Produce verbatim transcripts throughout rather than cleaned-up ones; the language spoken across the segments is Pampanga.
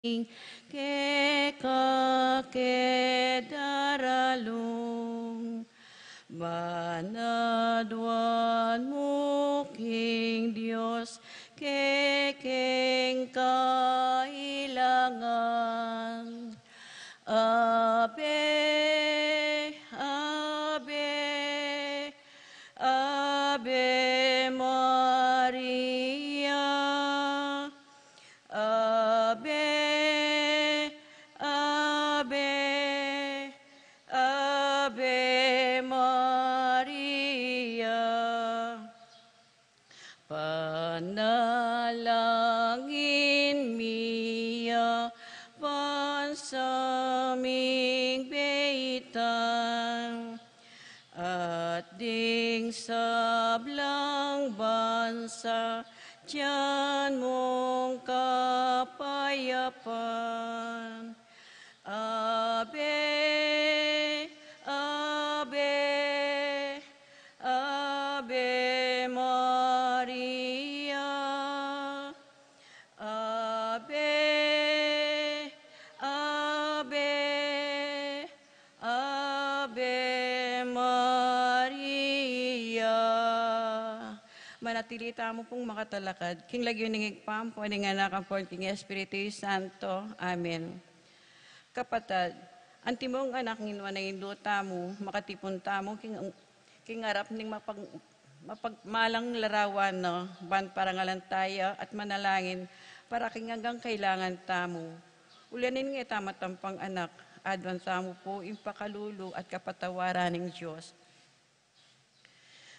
keka ke daralung. Ban aduan mu king Dios kekeng kailangan. Ave, Ave, Ave Maria. Ave, Ave, Ave Maria. Panalangin mi ya ban sa ming beitan at ding sablang bansa, tiyan mung kapayapan. Ave, Ave, Ave Maria. Ave, Ave, Ave Maria. Manatili tamu pung makatalakad king lagyu ning Ibpa, ampo ning Anak, ampo king Espiritu Santo. Amen. Kapatad, antimong anak ngan indu tamu, makatipun tamu king, king arap ning mapag-, mapagmalang larawan na, ban parangalan taya at manalangin para king anggang kailangan tamu. Uli na ning e tamu matampang anak, aduan tamu pu ing pakalulu at kapatawaran ning Dios.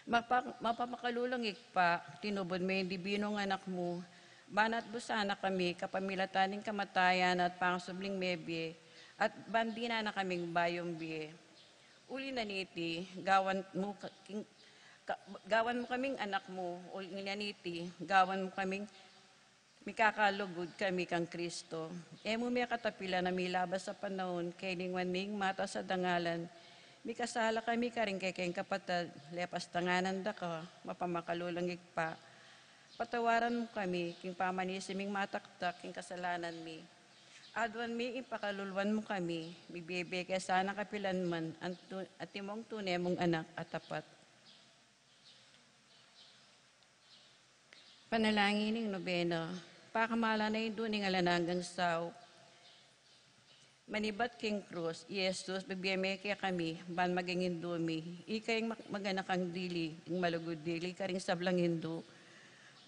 Mapa-, mapamakalulung Ibpa, tinubud me ing dibinung Anak mu, ban atbus sana kami kapamilatan ning kamatayan at pangasubling mebie, at ban dinan na kaming bayung bie. Uli na niti, gawan mu ka-, king-, ka-, gawan mu kaming anak mu, uli na niti, gawan mu kaming mikakalugud kami kang Kristo. E mu mekatapilan a milabas a panaun, keni ngan ning matas a dangalan, mikasala kami karing kekeng kapatad, lepas tanganan da ka, mapamakalulung Ibpa. Patawaran mu kami, king pamanisi ming mataktak, king kasalanan mi. Aduan mi, ing pakaluluan mu kami, mibie-bie ke sana kapilan man, antu-, antimong tune mung anak a tapat. Panalangin ning nobena. Pakamalan a Indu ning alang anggang saup. Manibat king krus, i Jesus, bibie me kekami, ban maging Indu mi. Ika ing mag-, maganakang dili, ing malugud dili, karing sablang Indu.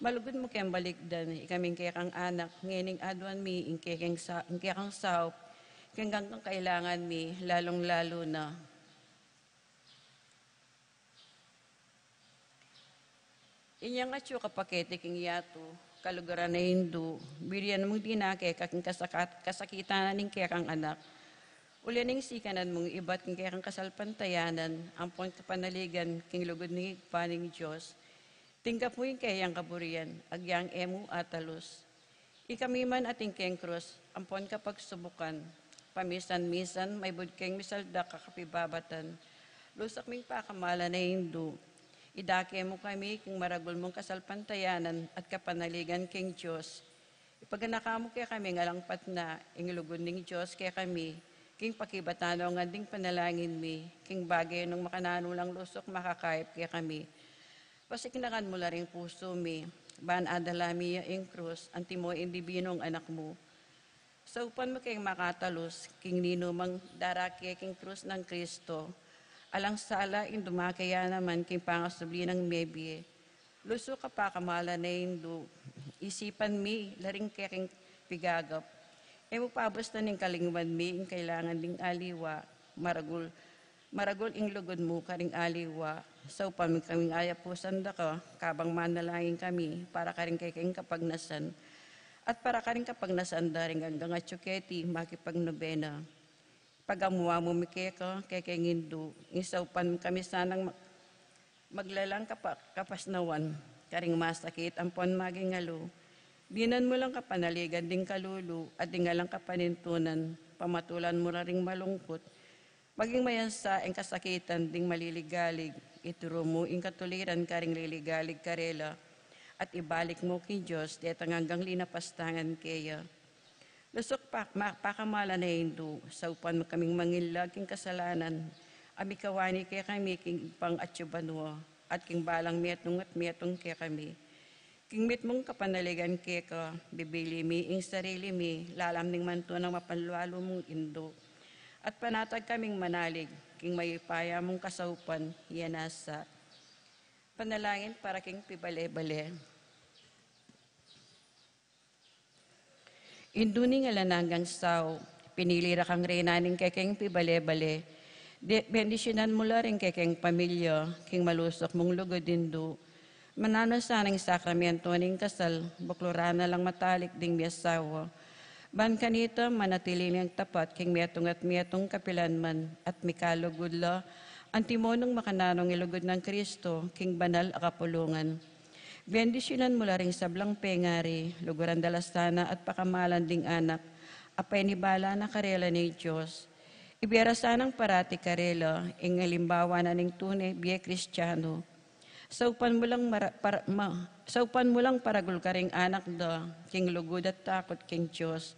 Malugud mu keng balikdan, ikaming kekang anak, ngening aduan mi, ing kekeng sa-, ing kekang saup, king anggang kailangan mi, lalung-lalu na inyang atyu ka pa keti king yatu, kaluguran a Indu, birian mung dina keka king kasakat-, kasakitan na ning kekang anak. Uli ning sikanan mung ibat king kekang kasalpantayanan, ampon kapanaligan king lugud ning Ibpa ning Dios. Tinggap mu ing keyang kaburian, agyang e mu atalus. Ikami man atin keng krus, ampon kapagsubukan, pamisan-misan maibud keng misaldak a kapibabatan. Lusuk ming pakamalan a Indu, idake mu kami king maragul mung kasalpantayanan at kapanaligan keng Dios. Ipaganaka mu kekami ing alang patna, ing lugud ning Dios kekami, king pakibatan o ngan ding panalangin mi, king bage nung makananu lang lusuk makakaip kekami. Pasiknakan mu la ring pusu mi, ban adala mi ya ing krus, antimo ing dibinung Anak mu. Saupan mu keng makatalus, king ninumang darake king krus nang Kristo. Alang sala ing dumake ya naman king pangasubli nang mebie. Lusuk a pakamalan a Indu, isipan mi la ring kekeng pigagap. E mu pabustan ing kalingwan mi, ing kailangan ding aliwa, maragul Maragul ing lugud mu karing aliwa, saupan mu kaming ayapusan da ka, kabang manalangin kami, para karing kekeng kapagnasan, at para karing kapagnasan da ring anggang atyu keti makipagnobena. Pagamuan mu mi keka, kekeng Indu, ing saupan mu kami sanang ma-, maglalang kapa-, kapasnawan, karing masakit, ampon maging alu. Dinan mu lang kapanaligan ding kalulu, at ding alang kapanintunan, pamatulan mu la ring malungkut, maging mayansa ing kasakitan ding maliligalig, ituru mu ing katuliran karing liligalig karela, at ibalik mu king Dios detang anggang linapastangan keya. Lusuk pa, ma, pakamalan a Indu, saupan mu kaming manginlag king kasalanan a mikawani kekami king ibpang atiu banua, at king balang metung at metung kekami. King mitmung kapanaligan keka, bibili mi ing sarili mi, lalam ning mantu nang mapanlualu mung Indu. At panatag kaming manalig, king mayupaya mung kasaupan, iya nasa. Panalangin para king pibale-bale. Indu ning alang anggang sau, pinili ra kang reyna ning kekeng pibale-bale. De, bendisyunan mu la ring kekeng pamilya, king malusuk mung lugud Indu. Mananu sana ing sakramento ning kasal, bukluran na lang matalik ding miasawa. Ban kanita, manatili lang tapat king metung at metung kapilanman, at mikalugud la, antimo nung makananung ilugud nang Kristo, king banal a kapulungan. Bendisyunan mu la ring sablang pengari, luguran da la sana at pakamalan ding anak a penibala na karela ning Dios. Ibie ra sanang parati karela ing alimbawa na ning tune bie Kristiano. Saupan mu lang mara, para, ma, saupan mu lang paragul karing anak da king lugud at takut king Dios.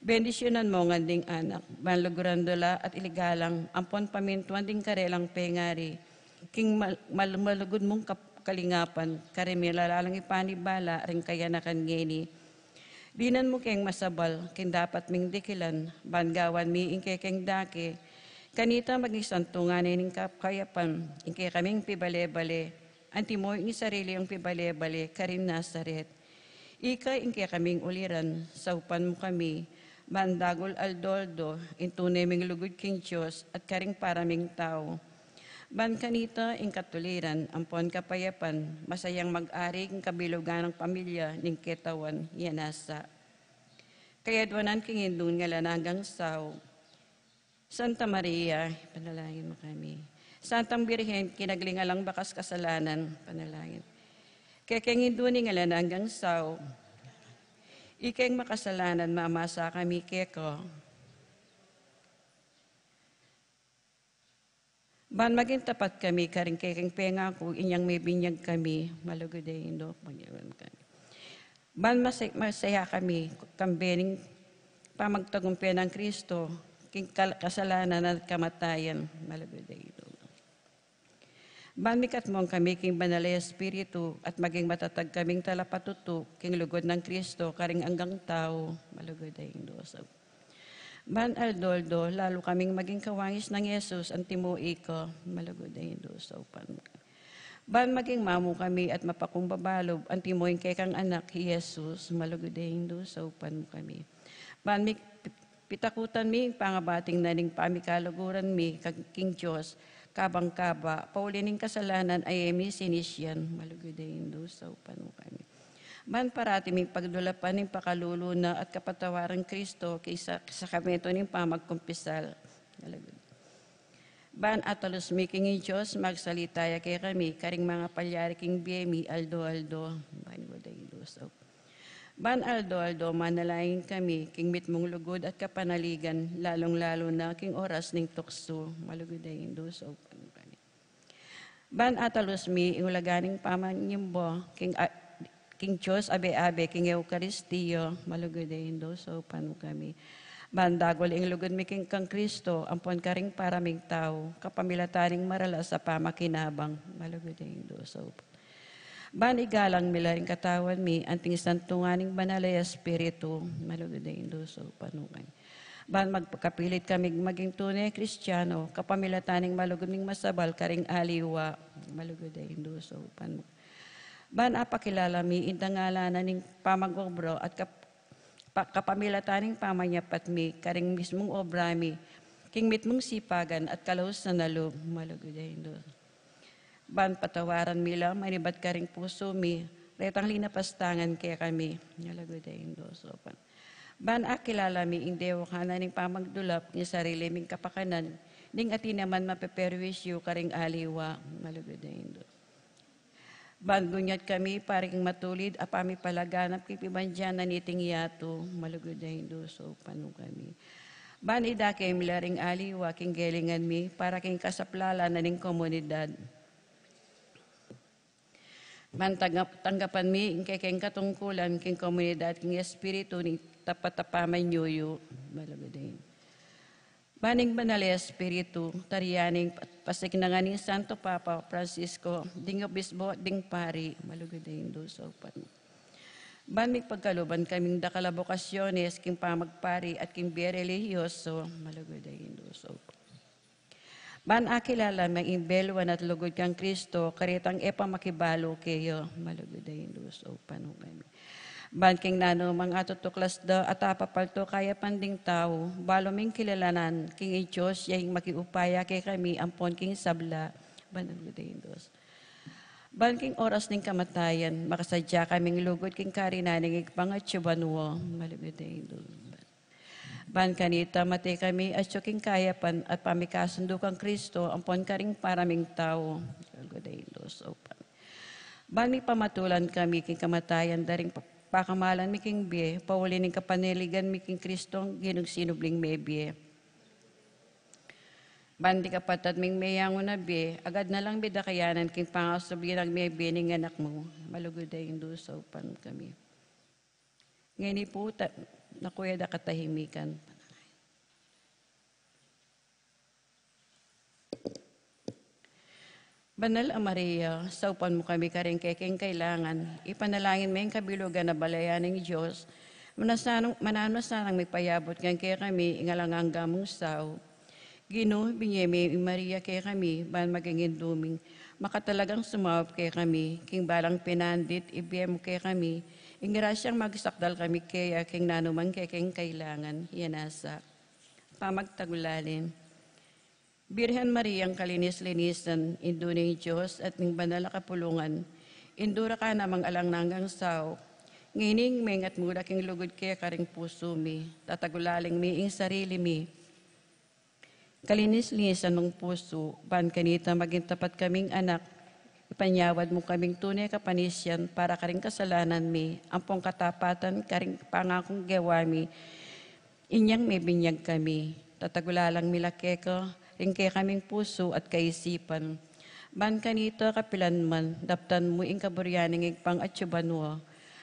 Bendisyunan mu ngan ding anak, ban luguran da la at iligalang ampon pamintuan ding karelang pengari. King mal, mal, malugud mung kap, kalingapan, karing milalalang ipanibala ring kayanakan ngeni. Dinan mu keng masabal king dapat ming dikilan, ban gawan mi ing kekeng dake. Kanita maging santungan ne ning kap, kayapan ing kekaming pibale-bale, antimo ing sarili mung pibale-bale karin Nazaret. Ika ing kekaming uliran, saupan mu kami, ban dagul aldo-aldo ing tune ming lugud king Dios at karing para ming tau. Ban kanita ing katuliran ampon kapayapan, masayang mag-ari king kabilugan nang pamilya ning ketawan, iya nasa. Kayaduanan king Indu ning alang anggang sau. Santa Maria, ipanalangin mu kami. Santang Birhen, kinagling alang bakas kasalanan, panalangin. Kekeng Indu ning alang anggang sau, ikeng makasalanan, mamasa kami keka. Ban maging tapat kami karing kekeng pengaku inyang mebinyag kami, malugud a Indu, pagyaman kami. Ban masay, masaya kami, kambe ning pamagtagumpe nang Kristo, king kal, kasalanan at kamatayan, malugud a Indu. Ban mikatmung kami king Banal a Espiritu, at maging matatag kaming talapatutu, king lugud nang Kristo, karing anggang tau, malugud a Indu. Ban aldo-aldo, lalu kaming maging kawangis nang Jesus, antimo ika, malugud a Indu, saupan mu kami. Ban maging mamu kami at mapakumbaba lub, antimo ing kekang anak, i Jesus, malugud a Indu, saupan mu kami. Ban mi, pi, pitakutan mi ing pangabating na ning pamikaluguran mi, kag king Dios, kabang kaba, pauli ning kasalanan a e mi sinisian, malugud a Indu, saupan mu kami. Ban parati ming pagdulapan ing pakalulu na at kapatawaran Kristo, king sa, sakramentu ning pamagkumpisal. Malugud. Ban atalus mi king Dios, magsalita ya kekami, karing mangapalyari king bie mi, aldo-aldo. Malugud a Indu, sau. Ban aldo-aldo, manalangin kami, king mitmung lugud at kapanaligan, lalung-lalu na king oras ning tuksu. Malugud a Indu, saupan mu kami. Ban atalus mi ing ulaga ning pamanyamba king, a, king Dios abe-abe king Eukaristia, malugud a Indu, saupan mu kami. Ban dagul ing lugud mi king kang Kristo, ampon karing para ming tau, kapamilatan ning maralas a pamakinabang, malugud a Indu, saupan. Ban igalang mi la ring katawan mi, anting santungan ning Banal a Espiritu, malugud a Indu, saupan mu kami. Ban magpakapilit kami maging tune Kristiano, kapamilatan ning malugud ming masabal karing aliwa, malugud a Indu, saupan mu. Ban apakilala mi ing dangalan na ning pamag-obra at kap, pa, kapamilatan ning pamanyapat mi, karing mismung obra mi, king mitmung sipagan at kalausan na lub, malugud a Indu. Ban patawaran mi la manibat karing pusu mi, retang linapastangan kekami, malugud a Indu, saupan. Ban akilala mi ing dewakan na ning pamagdulap, king sarili ming kapakanan, ning atin naman mapeperwisyu karing aliwa, malugud a Indu. Ban gunyat kami para king matulid a pamipalaganap king pibandian na niting yatu, malugud a Indu, saupan mu kami. Ban idake mi la ring aliwa king gelingan mi, para king kasaplalan na ning komunidad. Ban tanggap, tanggapan mi ing kekeng katungkulan king komunidad king espiritu ning, tapat a pamanyuyu, malugud a Indu. Ban ing Banal a Espiritu, tarian ing pasikanangan ning Santo Papa Francisco, ding obispo, ding pari, malugud a Indu, saupan mu. Ban mipagkaluban kaming dakal a bokasyones, king pamagpari at king bie relihiyoso, malugud a Indu, saupan. Ban akilala me ing belwan at lugud kang Kristo, karetang e pa makibalu keya, malugud a Indu, saupan mu kami. Ban king nanu mang atutuklas da at apapalto kayapan ding tau, balu ming kilalanan, king Dios, ya ing makiupaya kekami, ampon king sabla, malugud a Indu. Ban king oras ning kamatayan, makasadya kaming lugud king karinan ning Ibpa king atsu banua, malugud a Indu. Ban kanita mate kami atsu king kayapan at pamikasundu kang Kristo ampon karing para ming tau. Malugud a Indu, saupan. Ban mipamatulan kami king kamatayan da ring pa-, pakamalan mi king bie, pauli ning kapanaligan mi king Kristong Ginung sinubling mebie. Ban ding kapatad ming meyangu na bie, agad na lang mi da kayanan king pangasubli nang mebie ning Anak mu. Malugud a Indu, saupan mu kami. Ngeni pu ta-, naku ya da katahimikan. Banal a Maria, saupan mu kami karing kekeng kailangan, ipanalangin me ing kabilugan a balayan ning Dios, mananu sanang, mananu sanang mipayabut kang kekami ing alang angga mung sau. Ginu, binie me i Maria kekami, ban maging Indu ming makatalagang sumaup kekami, king balang pinandit, ibie mu kekami ing grasyang magsakdal kami keya king nanu mang kekeng kailangan. Iya nasa. Pamagtagulaling. Birhen Mariang kalinis-linisan, Indu ning Dios at ning banal a kapulungan, Indu da ka namang alang anggang sau, ngeni ing mengat mu da king lugud ke karing pusu mi, tatagulaling mi ing sarili mi. Kalinis-linisan mung pusu, ban kanita maging tapat kaming anak, ipanyawad mu kaming tune kapanisian para karing kasalanan mi, ampong katapatan karing pangakung gewa mi, inyang mebinyag kami. Tatagulaling mi la keka, ring kekaming pusu at kaisipan. Ban kanita kapilan man, daptan mu ing kaburian ning Ibpang atsu banua.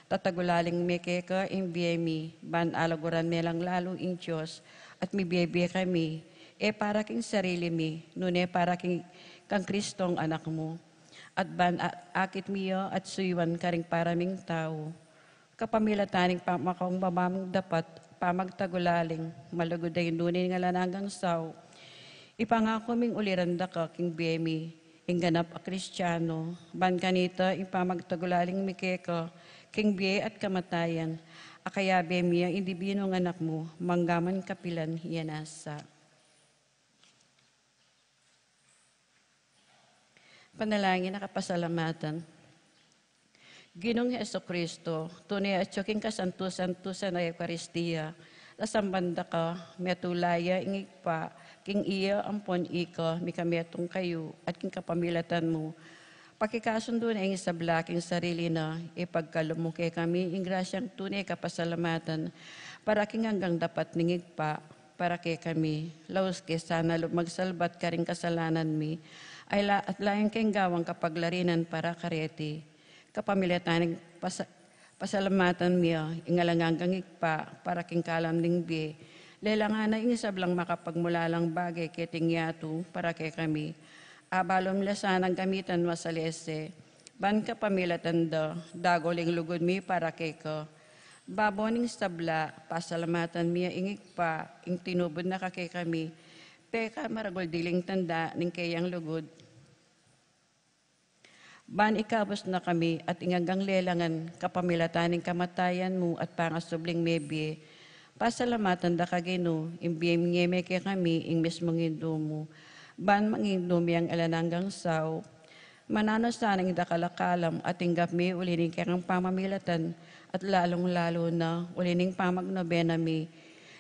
Tatagulaling mi keka ing bie mi, ban alaguran mi lang lalu ing Dios, at mibiebie kami, e para king sarili mi, nune para king kang Kristong Anak mu. At ban a-, akit mi ya at suyuan karing para ming tau. Kapamilatan ning pamakaung mamamung dapat, pamagtagulaling, malugud a Indu ning alang anggang sau, ipangaku ming uliran da ka king bie mi, ing ganap a Kristiano, ban kanita ing pamagtagulaling mi keka, king bie at kamatayan, akayabe mi ing dibinung Anak mu, manggaman kapilan. Iya nasa. Panalangin a kapasalamatan. Ginung Jesucristo, tune atsu king kasantu-santusan a Eukaristia, sasamban da ka, metula ya ing Ibpa, king iya ampon ika, mikametung kayu, at king kapamilatan mu, pakikasundu na ing sabla king sarili na, ipagkalub mu kekami ing grasyang tune kapasalamatan, para king anggang dapat ning Ibpa, para kekami, laus ke sana lub magsalbat karing kasalanan mi, ay la-, at layun keng gawang kapaglarinan para kareti. Kapamilatan ning pasa-, pasalamatan mi ya, ing alang anggang Ibpa, para king kalam ning bie, lelangan na ing sablang makapagmulalang bage keting yatu, para kekami. Abalum la sanang gamitan masalese, ban kapamilatan da, dagul ing lugud mi para keka. Babo ning sabla, pasalamatan mi ya ing Ibpa, ing tinubud na ka kekami, pekamaragul diling tanda ning keyang lugud. Ban ikabus na kami at ing anggang lelangan, kapamilatan ning kamatayan mu at pangasubling mebie, pasalamatan da ka Ginu, ing binie me kekami, ing mismung Indu mu. Ban manging Indu mi ing alang anggang sau, mananu sana ing dakal a kalam a tinggap mi uli ning kekang pamamilatan, at lalung-lalu na uli ning pamagnobena mi.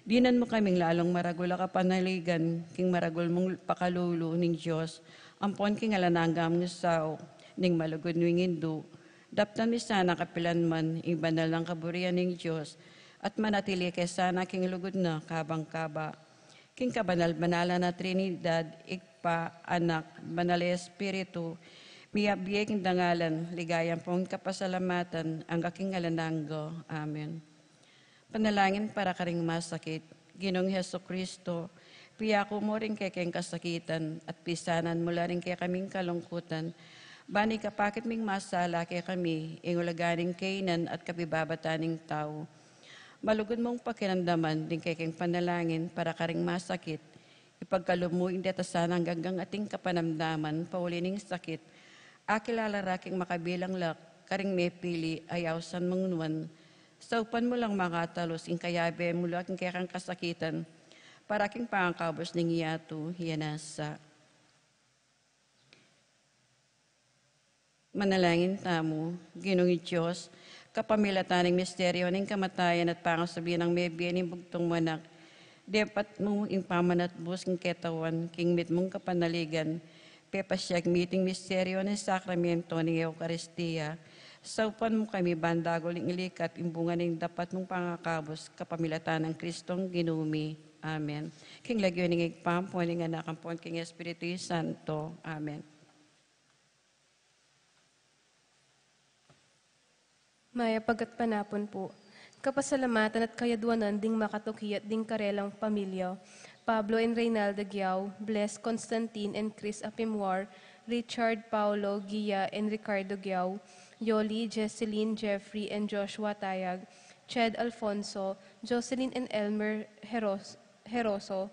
Dinan mu kaming lalung maragul a kapanaligan, king maragul mung pakalulu ning Dios, ampon king alang anggang sau, ning malugud ming Indu. Daptan mi sana kapilan man, ing banal nang kaburian ning Dios, at manatili ke sana king lugud na kabang kaba. King kabanal-banalan a Trinidad, Ibpa, Anak, Banal a Espiritu, miyabie king dangalan, ligaya ampon kapasalamatan, angga king alang angga. Amen. Panalangin para karing masakit. Ginung Jesucristo, piyaku mu ring kekeng kasakitan at pisanan mu la ring kekaming kalungkutan, ban ikapakit ming masala kekami ing ulaga ning kainan at kabibabatan ning tau. Malugud mung pakiramdaman ding kekeng panalangin para karing masakit. Ipagkalub mu ing deta sanang ganggang ating kapanamdaman pauli ning sakit. Akilala ra king makabilang la karing mepili a ausan mung nuan. Saupan mu lang makatalus ing kayabe mu la king kekang kasakitan, para king pangakabus ning yatu, iya na sa. Manalangin tamu. Ginung Dios, kapamilatan ning misteryo ning kamatayan at pangasubli nang mebie ning bugtung mu Anak, depat mu ing pamanatbus king ketawan king mitmung kapanaligan, pepasyag mi iting misteryo ning sakramento ning Eukaristia. Saupan mu kami ban dagul ing ilikat ing bunga ning dapat mung pangakabus, kapamilatan nang Kristong Ginu mi. Amen. King lagyu ning Ibpa, ampon ning Anak, ampon king Espiritu Santo. Amen. Mayap a gatpanapun pu. Kapasalamatan at kayadwanan ding makatuki at ding karelang pamilya. Pablo and Reynalda Giao, Bles Constantine and Chris Apimwar, Richard, Paulo, Gia and Ricardo Giao, Yoli, Jesseline, Jeffrey and Joshua Tayag, Ched Alfonso, Jocelyn and Elmer Heros-, Heroso,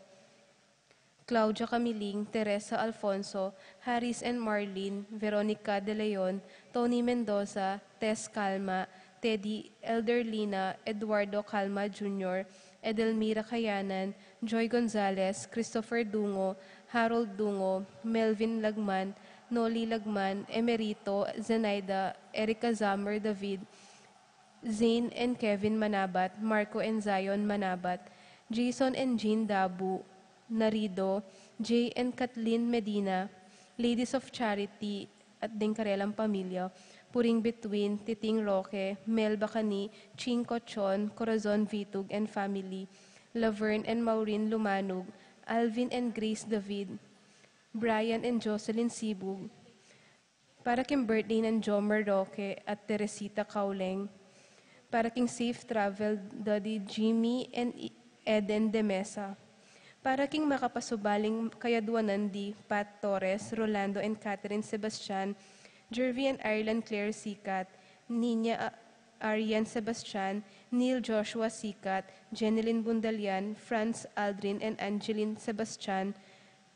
Claudia Camiling, Teresa Alfonso, Haris and Marlene, Veronica De Leon, Tony Mendoza, Tess Calma, Teddy, Elder Lina, Eduardo Calma Junior, Edelmira Kayanan, Joy Gonzalez, Christopher Dungo, Harold Dungo, Melvin Lagman, Noli Lagman, Emerito, Zenaida, Erica Zammer David, Zane and Kevin Manabat, Marco and Zion Manabat, Jason and Jean Dabu, Narido, Jay and Kathleen Medina, Ladies of Charity, at ding karelang pamilya, Puring Bituin, Titing Roque, Mel Bacani, Ching Cochon, Corazon Vitug and family, Laverne and Maureen Lumanug, Alvin and Grace David, Brian and Jocelyn Sibug, para king birthday nang Jomer Roque at Teresita Cauleng. Para king safe travel, Daddy Jimmy and I-, Eden de Mesa. Para king makapasubaling kayadwanan di Pat Torres, Rolando and Catherine Sebastian, Jervy and Ireland Claire Sicat, Nina A-, Arian Sebastian, Neil Joshua Sicat, Jenilyn Bundalian, Franz Aldrin and Angeline Sebastian,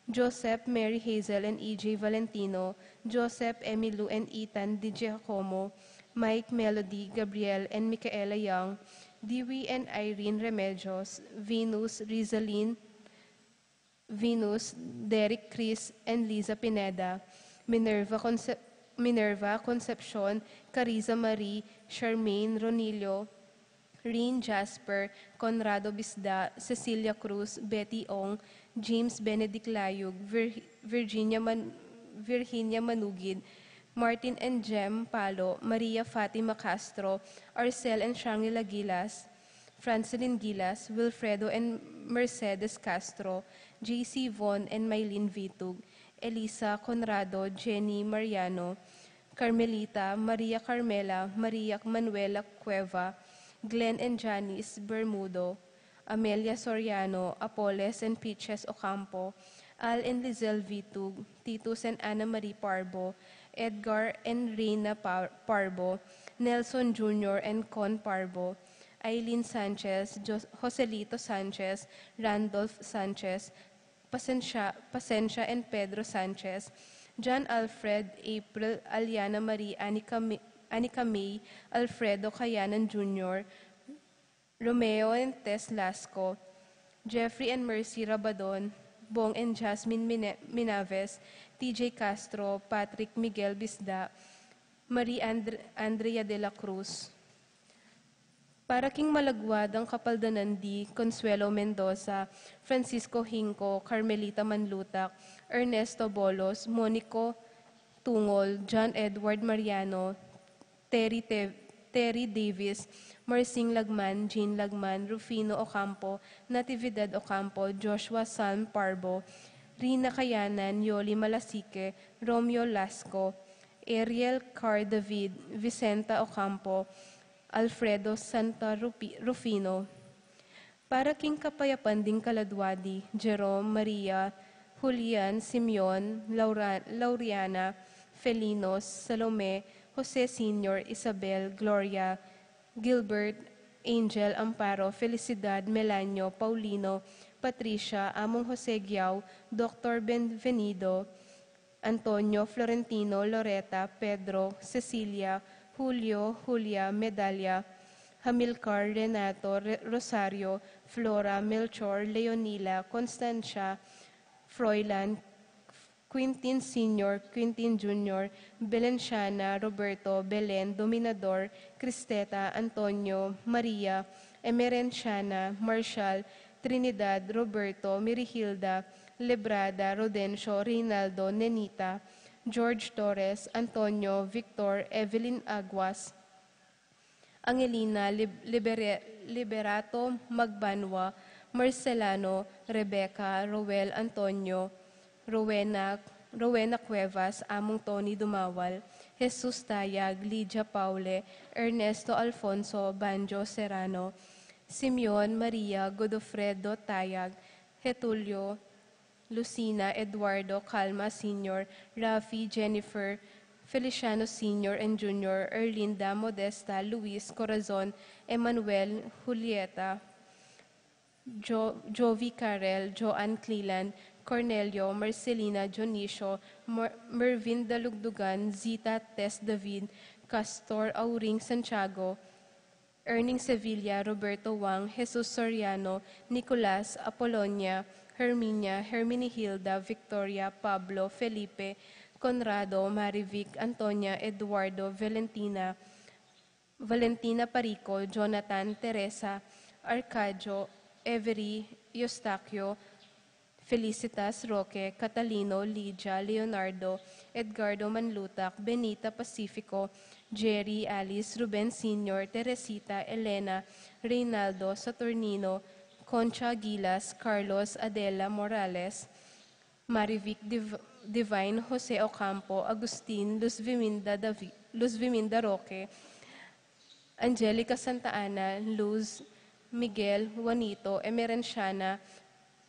Joseph, Mary Hazel and E J Valentino, Joseph, Emmy Lou and Ethan Di Giacomo, Mike, Melody, Gabriel and Michaela Young, Dewey and Irene Remedios, Venus, Rizalyn, Venus, Derek, Chris and Liza Pineda, Minerva Conce-, Minerva Concepcion, Cariza Marie, Charmaine, Ronilio, Rin Jasper, Conrado Bisda, Cecilia Cruz, Betty Ong, James Benedict Layug, Vir-, Virginia Man-, Virginia Manugid, Martin and Jem Palo, Maria Fatima Castro, Arcel and Shangela Gilas, Francelyn Gilas, Wilfredo and Mercedes Castro, J C Von and Mylene Vitug, Elisa Conrado, Jenny Mariano, Carmelita, Maria Carmela, Maria Manuela Cueva, Glenn and Janice Bermudo, Amelia Soriano, Apoles and Peaches Ocampo, Al and Lizelle Vitug, Titus and Anna Marie Parbo, Edgar and Reina Par-, Parbo, Nelson Junior and Con Parbo, Eileen Sanchez, Jos-, Joselito Sanchez, Randolph Sanchez, Pasensia, Pasensia and Pedro Sanchez, John Alfred, April, Aliana Marie, Anika May, Anika May, Alfredo Kayanan Junior, Romeo and Tess Lasco, Jeffrey and Mercy Rabadon, Bong and Jasmine Mine-, Minaves, T J Castro, Patrick Miguel Bisda, Marie Andre-, Andrea de la Cruz. Para king malagwa dang kapaldanan di Consuelo Mendoza, Francisco Hinco, Carmelita Manlutak, Ernesto Bolos, Monico Tungol, John Edward Mariano, Terry Te-, Terry Davis, Marsing Lagman, Jean Lagman, Rufino Ocampo, Natividad Ocampo, Joshua Salm Parbo, Rina Kayanan, Yoli Malasique, Romeo Lasco, Ariel Car David, Vicenta Ocampo, Alfredo Santa Rupi-, Rufino. Para king kapayapan ding kaladwa di Jerome, Maria, Julian, Simeon, Laura-, Lauriana, Felinos, Salome, Jose Senior, Isabel, Gloria, Gilbert, Angel, Amparo, Felicidad, Melanio, Paulino, Patricia, Among Jose Guiao, Doctor Benvenido, Antonio, Florentino, Loreta, Pedro, Cecilia, Julio, Julia, Medalia, Hamilcar, Renato, Re-, Rosario, Flora, Melchor, Leonila, Constancia, Froilan, Quintin Senior, Quintin Junior, Belenciana, Roberto, Belen, Dominador, Cristeta, Antonio, Maria, Emerenciana, Marshall, Trinidad, Roberto, Mirihilda, Lebrada, Rodencio, Reynaldo, Nenita, George Torres, Antonio, Victor, Evelyn Aguas, Angelina, Lib-, Libere-, Liberato, Magbanwa, Marcelano, Rebecca, Roel, Antonio, Rowena, Rowena Cuevas, Among Tony Dumawal, Jesus Tayag, Lydia Paule, Ernesto Alfonso, Banjo Serrano, Simeon, Maria, Godofredo Tayag, Getulio, Lucina, Eduardo, Calma Senior, Rafi, Jennifer, Feliciano Senior and Junior, Erlinda, Modesta, Luis, Corazon, Emmanuel, Julieta, Jo-, Jovi Carel, Joan Cleland, Cornelio, Marcelina, Dionisio, Mer-, Mervin Dalugdugan, Zita, Tess David, Castor, Auring Santiago, Erning Sevilla, Roberto Wang, Jesus Soriano, Nicolas, Apolonia, Herminia, Herminihilda, Victoria, Pablo, Felipe, Conrado, Marivic, Antonia, Eduardo, Valentina, Valentina Parico, Jonathan, Teresa, Arcadio, Avery, Eustaquio, Felicitas, Roque, Catalino, Lydia, Leonardo, Edgardo Manlutac, Benita Pacifico, Jerry, Alice, Ruben Senior, Teresita, Elena, Reynaldo, Saturnino, Concha, Gilas, Carlos, Adela, Morales, Marivic, Div-, Divine, Jose Ocampo, Agustin, Luz Viminda, Davi-, Luz Viminda Roque, Angelica Santa Ana, Luz, Miguel, Juanito, Emerenciana,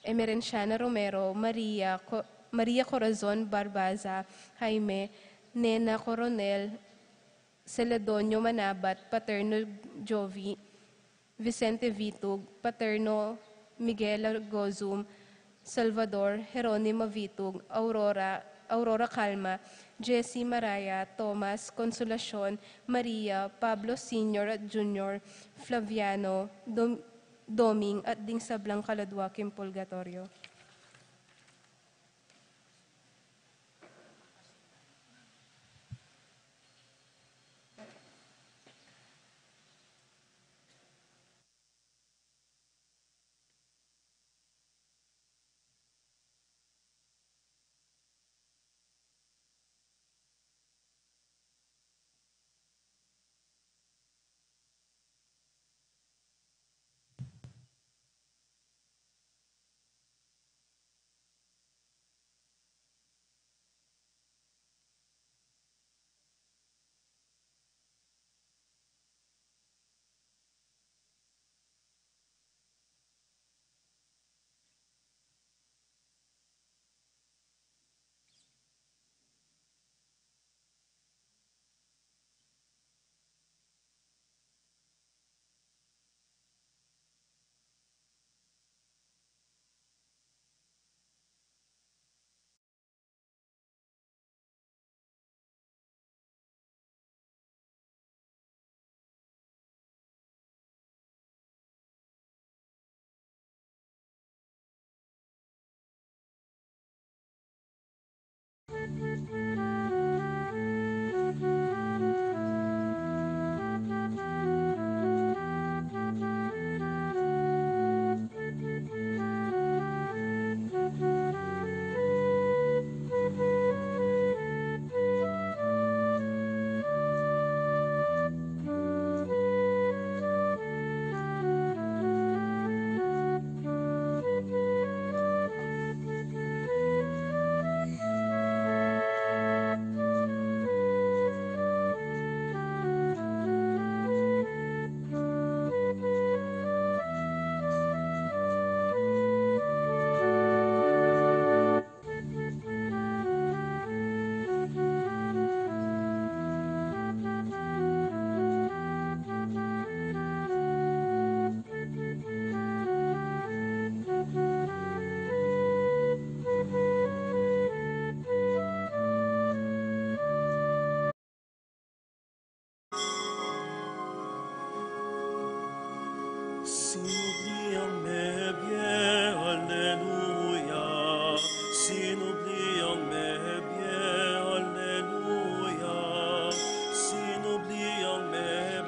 Emerenciana Romero, Maria Co-, Maria Corazon Barbaza, Jaime, Nena Coronel, Celedonio Manabat, Paterno Jovi, Vicente Vitug, Paterno Miguel Agozum, Salvador, Jeronima Vitug, Aurora, Aurora Calma, Jessie Maraya, Thomas, Consolacion, Maria, Pablo Senior at Junior, Flaviano, Dom-, Doming, at ding sablang kaladwa king purgatorio.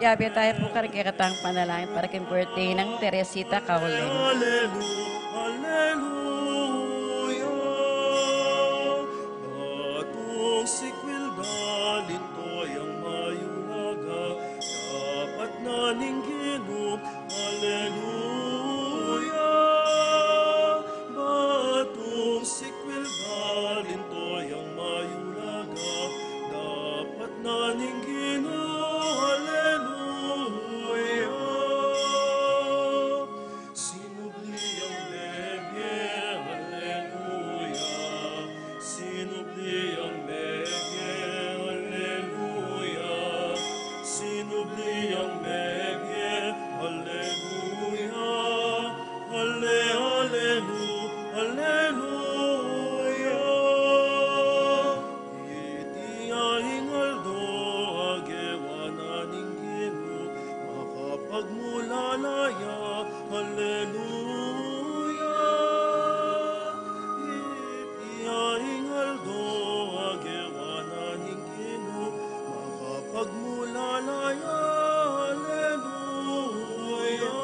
Yabe tayu pu karing kekatang panalangin para king birthday nang Teresita Kaulin. Alleluia, alleluia. Batung sikwil dalin to yang mayulaga, dapat na ning Ginu. Alleluia. Batung sikwil dalin to yang mayulaga, dapat na ning Ginu. Alleluia. Sinubli yang mebie. Alleluia. Sinubli yang mebie. Alleluia. Sinubli yang mebie. Alleluia. Alle-, allelu-, alleluia. Iti ya ing aldo a gewa na ning Ginu, makapagmulala ya. Alleluia. Iti ya ing aldo a gewa na ning Ginu, makapagmulala ya. Alleluia.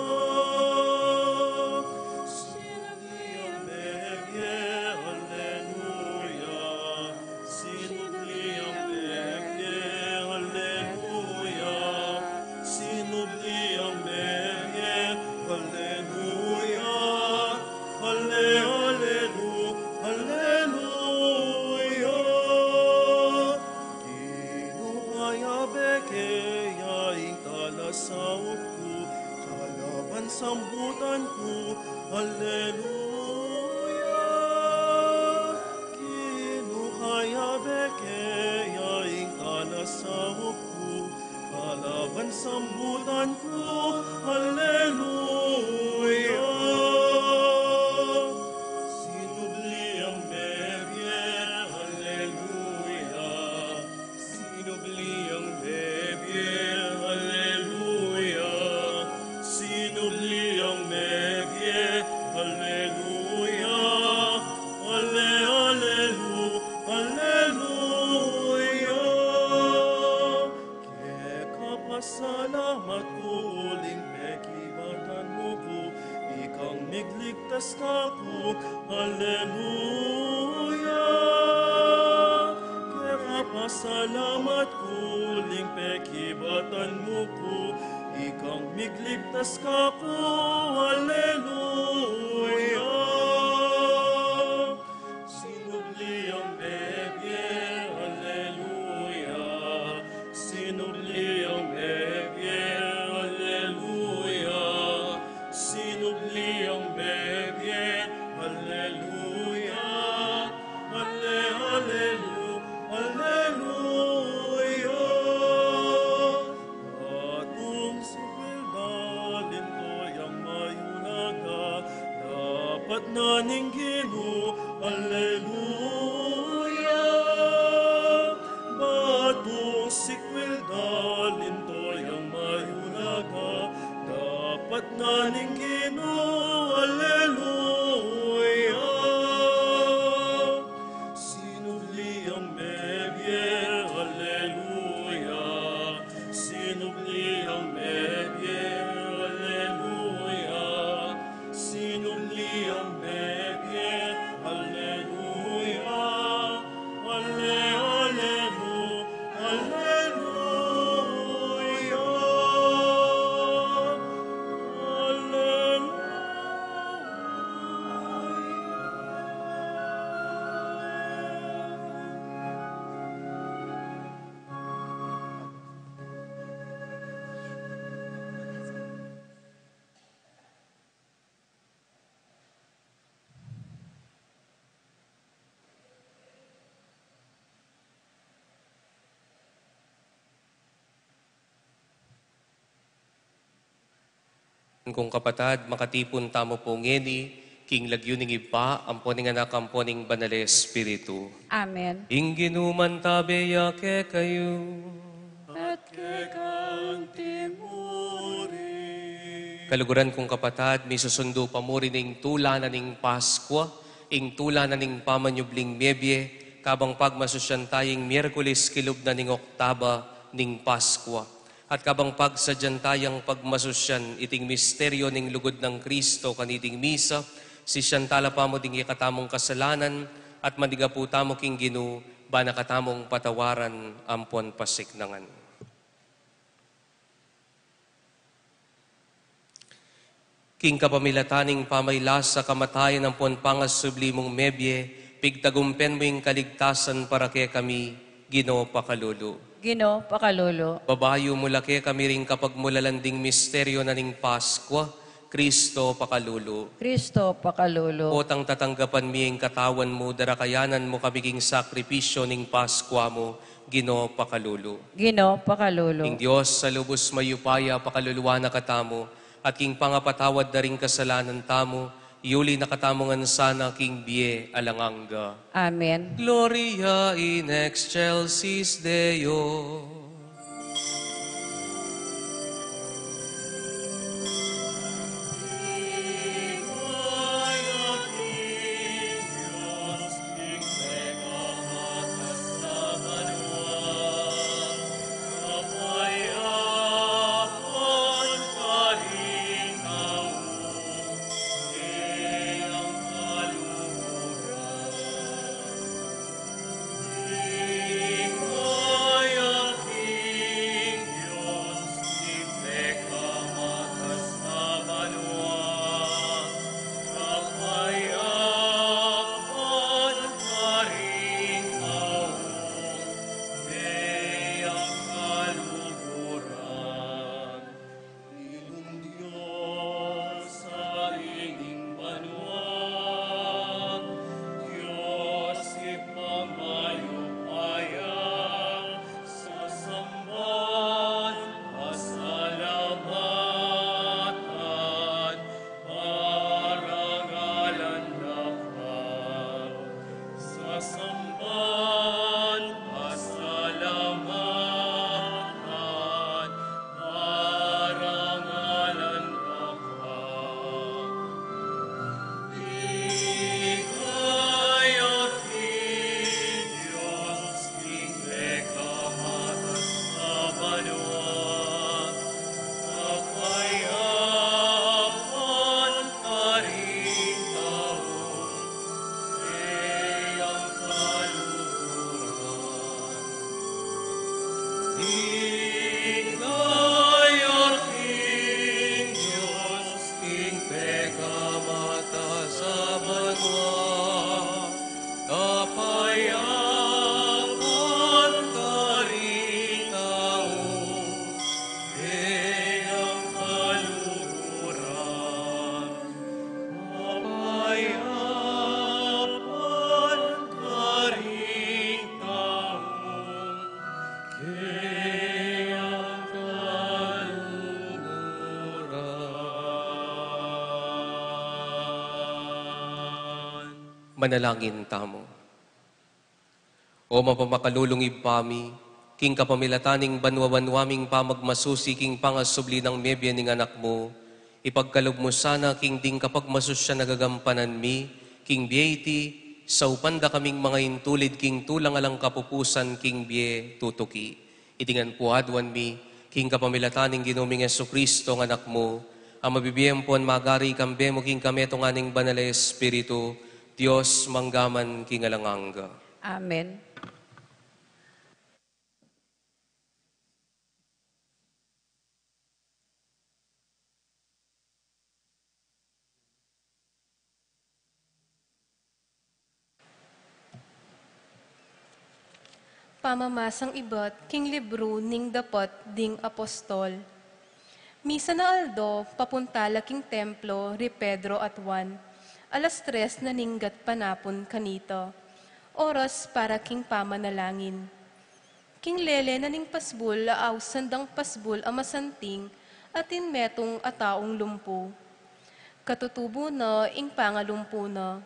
Sinubli yang mebie. Alleluia. Sinubli yang mebie. Alleluia. Sinubli yang mebie. Alleluia. Alle-, allelu-, alleluia. Ginu, kayabe ke ya ing talasaup ku, kalaban sambutan ku. Alleluia. Ginu, kayabe ke ya ing talasaup ku, kalaban sambutan ku. Alleluia. Sinubli yang mebie. Alleluia. Sinubli yang mebie. Alleluia. Sinubli yang mebie. Alleluia. Alle-, allelu-, alleluia. Keka pasalamat ku uling pekibatan mu ku, ikang migligtas kaku. Alleluia. Keka pasalamat ku uling pekibatan mu ku, ikang migligtas kaku. Alleluia. Sinubli yang mebie. Alleluia. Sinubli yang mebie. Alleluia. Sinubli yang mebie. Alleluia. Alle-, allelu-, alleluia. Batung sikwil dalin to yang mayulaga, dapat na ning Ginu. Alleluia. Batung sikwil dalin to yang mayulaga, dapat na ning Ginu. Alleluia. Sinubli yang mebie. Alleluia. Sinubli yang mebie. Alleluia. Sinubli yang mebie. Alleluia. Alle-, allelu-, alleluia. Alleluia. Kung kapatad, makatipun tamu pu ngeni king lagyu ning Ibpa, ampo ning Anak, ampo ning Banal a Espiritu. Amen. Ing Ginu mantabe ya kekayu. At keka mu rin. Kaluguran kung kapatad, misusundu pa mu rin ing tula na ning Paskua, ing tula na ning pamanyubling mebie, kabang pagmasusyan taya ing Miyerkules kilub na ning oktaba ning Paskua. At kabang pagsadyan tayang pagmasusyan iting misteryo ning lugud nang Kristo kaniting misa, sisian tala pamu ding ikatamung kasalanan, at manigapu tamu king Ginu, bana katamung patawaran ampon pasiknangan. King kapamilatan ning pamailasa, kamatayan ampon pangasubli mung mebie, pigtagumpen mu ing kaligtasan para kekami, Ginu pakalulu. Ginu pakalulu. Babayu mu la kekami ring kapagmulalan ding misteryo na ning Paskwa, Kristo pakalulu. Kristo pakalulu. Potang tatanggapan mi ing katawan mu, darakayanan mu kami king sakripisyo ning Paskwa mu, Ginu pakalulu. Ginu pakalulu. Ing Dios a lubus mayupaya pakaluluan na katamu, at king pangapatawad da ring kasalanan tamu, iuli na katamu ngan sana king bie alang angga. Amen. Gloria in excelsis Deo. Ilung Dios, Ari ning banua, Dios Ibpang mayupaya, sasamban, pasalamatan, parangalan da ka. Sasamban, pasalamatan, parangalan da ka. Ikaya king Dios king pekamatas a banua, kapayapan karing tau. Kapayapan karing tau, kaya kaluguran. Manalangin tamu. O mapamakalulung Ibpa mi, king kapamilatan ning banua-banua ming pamagmasusi king pangasubli nang mebie ning Anak mu, ipagkalub mu sana king ding kapagmasusyan a gagampanan mi, king bie iti, saupan da kaming mangaintulid king tulang alang kapupusan king bie tutuki. Iti ngan pu aduan mi, king kapamilatan ning Ginu ming Jesucristo nga Anak mu, a mabibie ampon magari kambe mu king kametungan ning Banal a Espiritu, Dios mangga man king alang angga. Amen. Pamamasang ibat king libru ning Dapat ding Apostol. Misan a aldo, papunta la king templo ri Pedro at Juan. Alas tres na ning gatpanapun kanita. Oras para king pamanalangin. King lele na ning pasbul a ausan dang pasbul a masanting, atin metung a taung lumpu. Katutubu na ing pangalumpu na.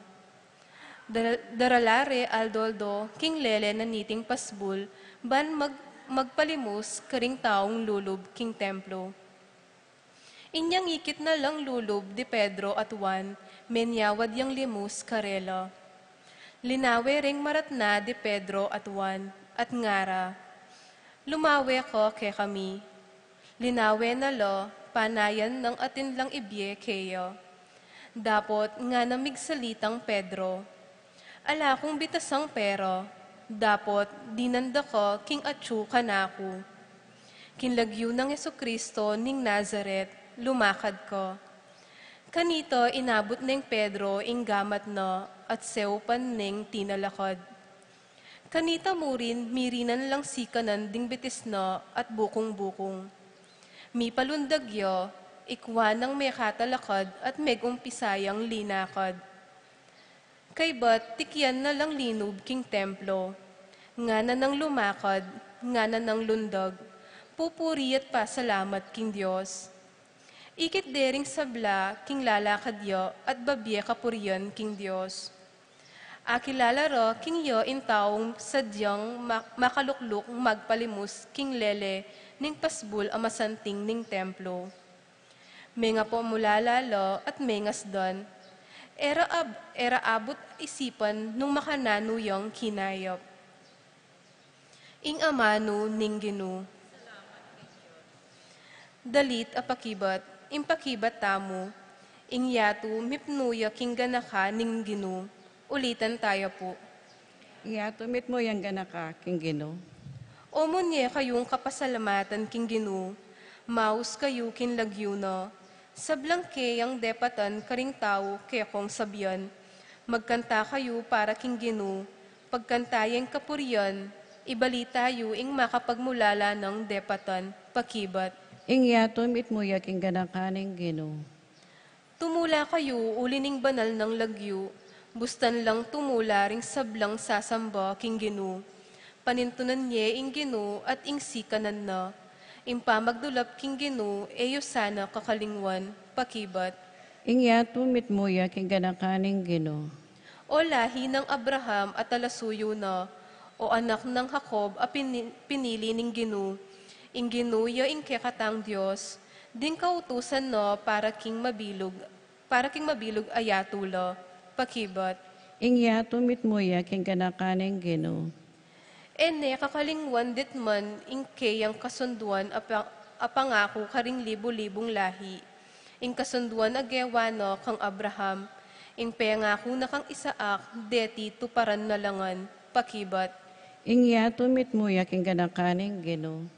Dara-, darala re aldo-aldo king lele na niting pasbul, ban mag-, magpalimus karing taung lulub king templo. Inyang ikit na lang lulub di Pedro at Juan, menyawad yang limus karela. Linawe reng maratna di Pedro at Juan, at ngara, "Lumawe ka kekami." Linawen na la, panayan nang atin lang ibie keya. Dapot ngana migsalitang Pedro, "Ala kung bitasang pera, dapot dinan da ka king atyu kanaku. King lagyu nang Jesucristo ning Nazaret, lumakad ka." Kanita inabut neng Pedro ing gamat na at seupan neng tinalakad. Kanita murin mirinan lang sikanan ding bitis na at bukung-bukung. Mipalundag ya, ikwa nang mekatalakad at megumpisang linakad. Kaybat tikian na lang linub king templo. Ngana nang lumakad, ngana nang lundag, pupuri at pasalamat king Dios. Ikit de ring sabla king lalakad ya at babie kapurian king Dios. Akilala ra king ya ing taung sadyang ma-, makalukluk magpalimus king lele ning pasbul a masanting ning templo. Mengapamulala la at mengasdan. E ra ab-, e ra abut isipan nung makananu yang kinayap. Ing amanu ning Ginu. Dalit a pakibat, ing pakibat tamu, ing yatu mipnu ya king ganaka ning Ginu. Ulitan taya pu. Ing yatu mipnu yang ganaka king Ginu. O munye kayung kapasalamatan king Ginu, maus kayu king lagyu na, sablang keyang depatan karing tau kekong sabian. Magkanta kayu para king Ginu, pagkanta yeng kapurian, ibalita yu ing makapagmulala nang depatan, pakibat. Ing yatu mitmu ya king ganaka ning Ginu. Tumula kayu uli ning banal nang lagyu, bustan lang tumula ring sablang sasamba king Ginu. Panintunan ye ing Ginu at ing sikanan na. Ing pamagdulap king Ginu, e yu sana kakalingwan, pakibat. Ing yatu mitmu ya king ganaka ning Ginu. O lahi nang Abraham at talasuyu na, o anak nang Jacob a pini-, pinili ning Ginu. Ing Ginu ya ing kekatang Dios, ding kautusan na para king mabilug, para king mabilug a yatu la, pakibat. Ing yatu mitmu ya king ganaka ning Ginu. E ne kakalingwan ditman ing keyang kasunduan a pa-, a pangaku karing libu-libung lahi. Ing kasunduan a gewa na kang Abraham, ing pengaku na kang Isaac, deti tuparan na la ngan, pakibat. Ing yatu mitmu ya king ganaka ning Ginu.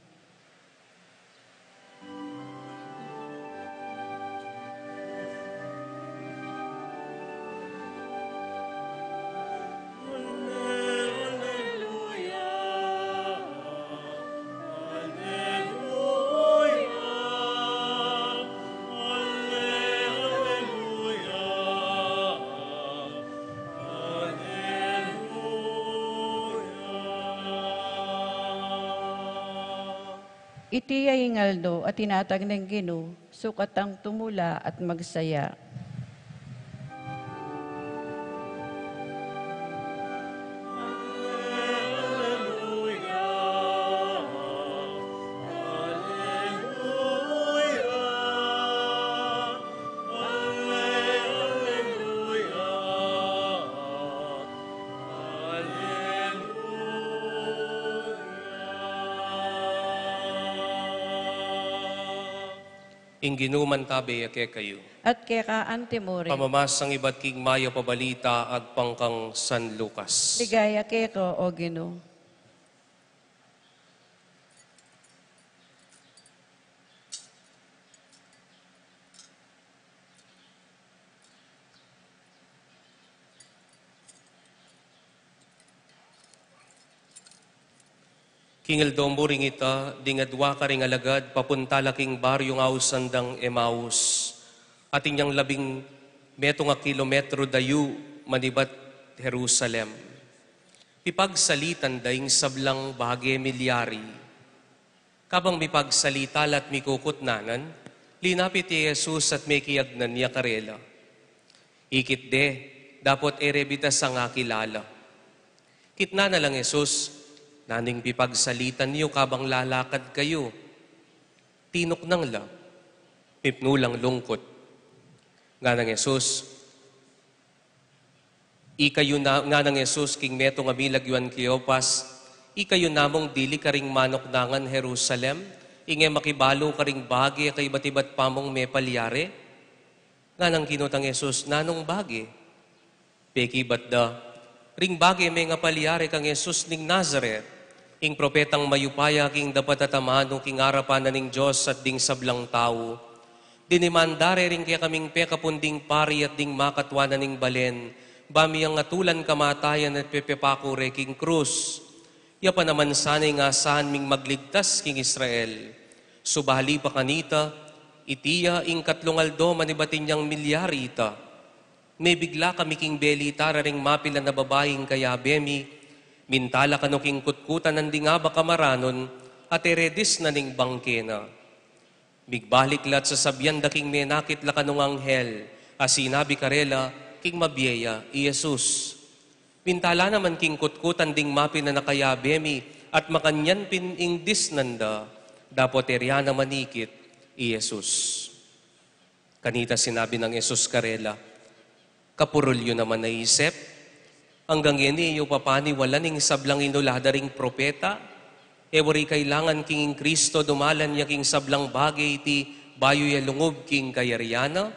Iti ya ing aldo a tinatag ning Ginu, sukat tang tumula at magsaya. Ing Ginu mantabe ya kekayu. At keka anti mu rin. Pamamasang ibat king mayap a balita agpang kang San Lucas. Ligaya keka, o Ginu. King aldo mu ring ita, ding adwa karing alagad, papunta la king baryung ausan dang Emaus. Atin yang labing metung a kilometro dayu manibat Jerusalem. Pipagsalitan da ing sablang bage milyari. Kabang mipagsalita la't mikukutnanan, linapit i Jesus at mekiagnan ya karela. Ikit de, dapot e re bitasang akilala. Kitnan na lang Jesus, "Nanu ing pipagsalitan yu kabang lalakad kayu?" Tinuknang la, mipnu lang lungkut. Nganang Jesus, "Ikayu na," nganang Jesus king metung a milagyuan Cleopas, "Ikayu namung dili karing manuknangan Jerusalem, Ing e makibalu karing bage a kaibat-ibat pamung mepalyari? Nganang kinutang Jesus, nanung bage? Pekibat da, ring bage mengapalyari kang Jesus ning Nazaret, ing propetang mayupaya king dapat at amanu king arapan na ning Dios at ding sablang tau. Diniman da re ring kekaming pekapun ding pari at ding makatua na ning balen, ba miyang atulan kamatayan at pepepaku re king krus. Ya pa naman sana ing asahan ming magligtas king Israel. Subali pa kanita, iti ya ing katlung aldo manibat inyang milyari ita. Mebigla kami king belita da ring mapilan a babaing kayabe mi, minta la kanu king kutkutan nang ding abak a maranun, at e re disnan ing bangke na. Migbalik la at sasabian da king menakit la kanung anghel, a sinabi karela, king mabie ya i Jesus. Minta la naman king kutkutan ding mapilan a kayabe mi, at makanyan pin ing disnan da, dapot e rya na manikit i Jesus. Kanita sinabi nang Jesus karela, kapurul yu naman a isip? Anggang ngeni e yu pa paniwalan ing sablang inula da ring propeta? E wari kailangan king ing Kristo dumalan ya king sablang bage iti bayu ya lungub king kayarian na?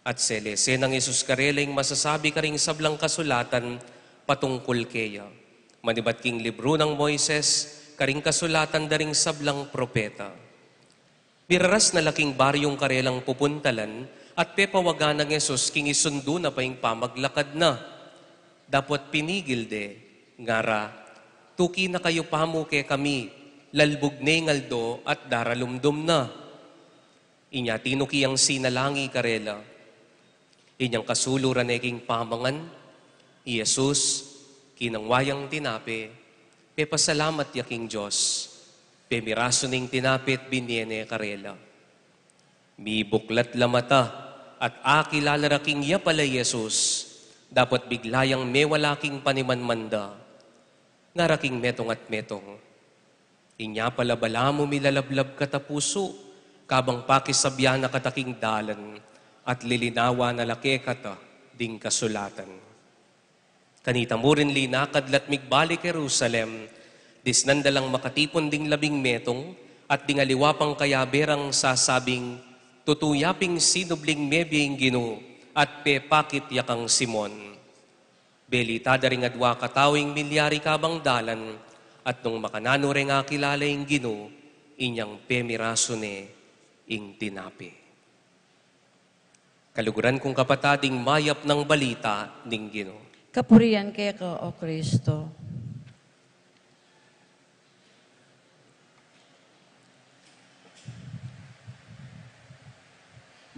At selese nang Jesus karela ing masasabi karing sablang kasulatan patungkul keya, manibat king libru nang Moises, karing kasulatan da ring sablang propeta. Miraras na la king baryung karelang pupuntalan, at pepawagan nang Jesus king isundu na pa ing pamaglakad na. Dapot pinigil de, ngara, tuki na kayu pamu kekami, lalbug ne ing aldo at daralumdum na. Inya tinuki yang sinalangi karela. Inyang kasulu ra ne king pamangan, i Jesus, kinangwa yang tinape, pepasalamat ya king Dios, pemirasu ne ing tinape at binie ne karela. Mibuklat la mata, at akilala ra king ya pala i Jesus, dapot bigla yang mewala king panimanman da. Ngara king metung at metung, inya pala balamu milalablab kata pusu, kabang pakisabian na kata king dalan, at lilinawan na la kekata ding kasulatan. Kanita mu rin linakad la't migbalik Jerusalem, disnan da lang makatipun ding labing metung, at ding aliwa pang kayabe rang sasabing, tutu ya ping sinubling mebie ing Ginu, at pepakit ya kang Simon. Belita da ring adwa katau ing milyari kabang dalan, at nung makananu reng akilala ing Ginu, inyang pemirasu ne ing tinape. Kaluguran kung kapatad, ing mayap nang balita ning Ginu. Kapurian keka, O Kristo.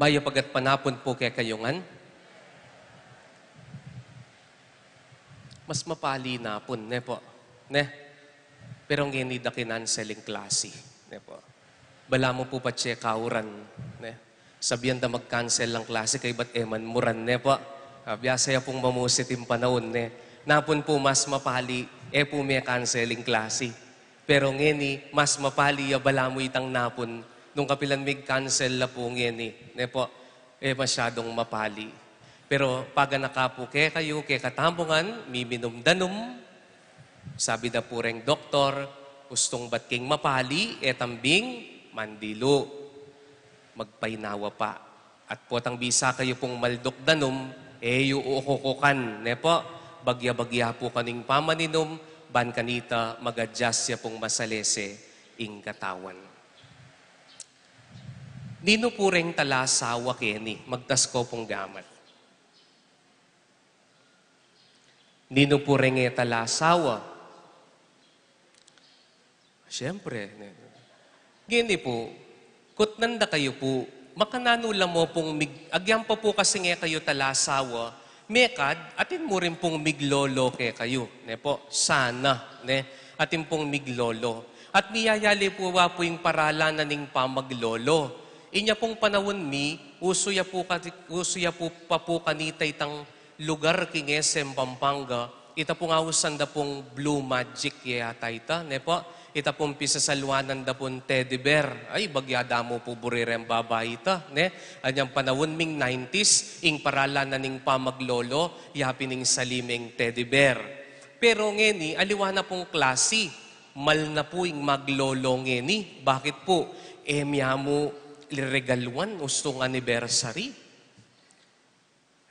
Mayap a gatpanapun pu kekayu ngan. Mas mapali napun, ne pu? Ne? Pero ngeni da kinansel ing klasi, ne pu? Balamu pu patse kauran, ne? Sabian da mag-cancel lang klasi kaybat e man muran, ne pu? Ah, biasa ya pung mamusit ing panaun, ne? Napun pu mas mapali, e pu me-cancel ing klasi. Pero ngeni, mas mapali ya balamu itang napun, nung kapilan mig-cancel la pu ngeni, ne pu? E masyadung mapali. Pero paganaka pu kekayu, kekatamu ngan, miminum danum, sabi da pu reng doktor, ustung bat king mapali, e tambing mandilu. Magpainawa pa. At potang bisa kayu pung malduk danum, e yu ukukukan, ne pu? Bagya-bagya pu kanu ing pamaninum, ban kanita mag-adjust ya pung masalese ing katawan. Ninu pu reng talasawa keni? Magtas ko pung gamat. Ninu pu reng e talasawa? Siyempre, ne. Ngeni pu, kutnan da kayu pu, makananu la mu pung mig-, agyang pa pu kasing e kayu talasawa, mekad, atin mu rin pung miglolo kekayu, ne pu? Sana, ne? Atin pung miglolo. At miyayali pu wa pu ing paralan na ning pamaglolo. Inya pung panaun mi, usu ya pu kati-, usu ya pu pa pu kanita itang lugar king S M Pampanga, ita pung ausan da pung Blue Magic ya yata ita, ne pu? Ita pung pisasaluanan da pung teddy bear. Ay, bagya damu pu buri reng babai ita, ne? Anyang panaun ming nineties, ing paralan na ning pamaglolo, ya pin ing sali meng teddy bear. Pero ngeni, aliwa na pung klasi. Mal na pu ing maglolo ngeni. Bakit pu? E mya mu reregaluan ustung anniversary.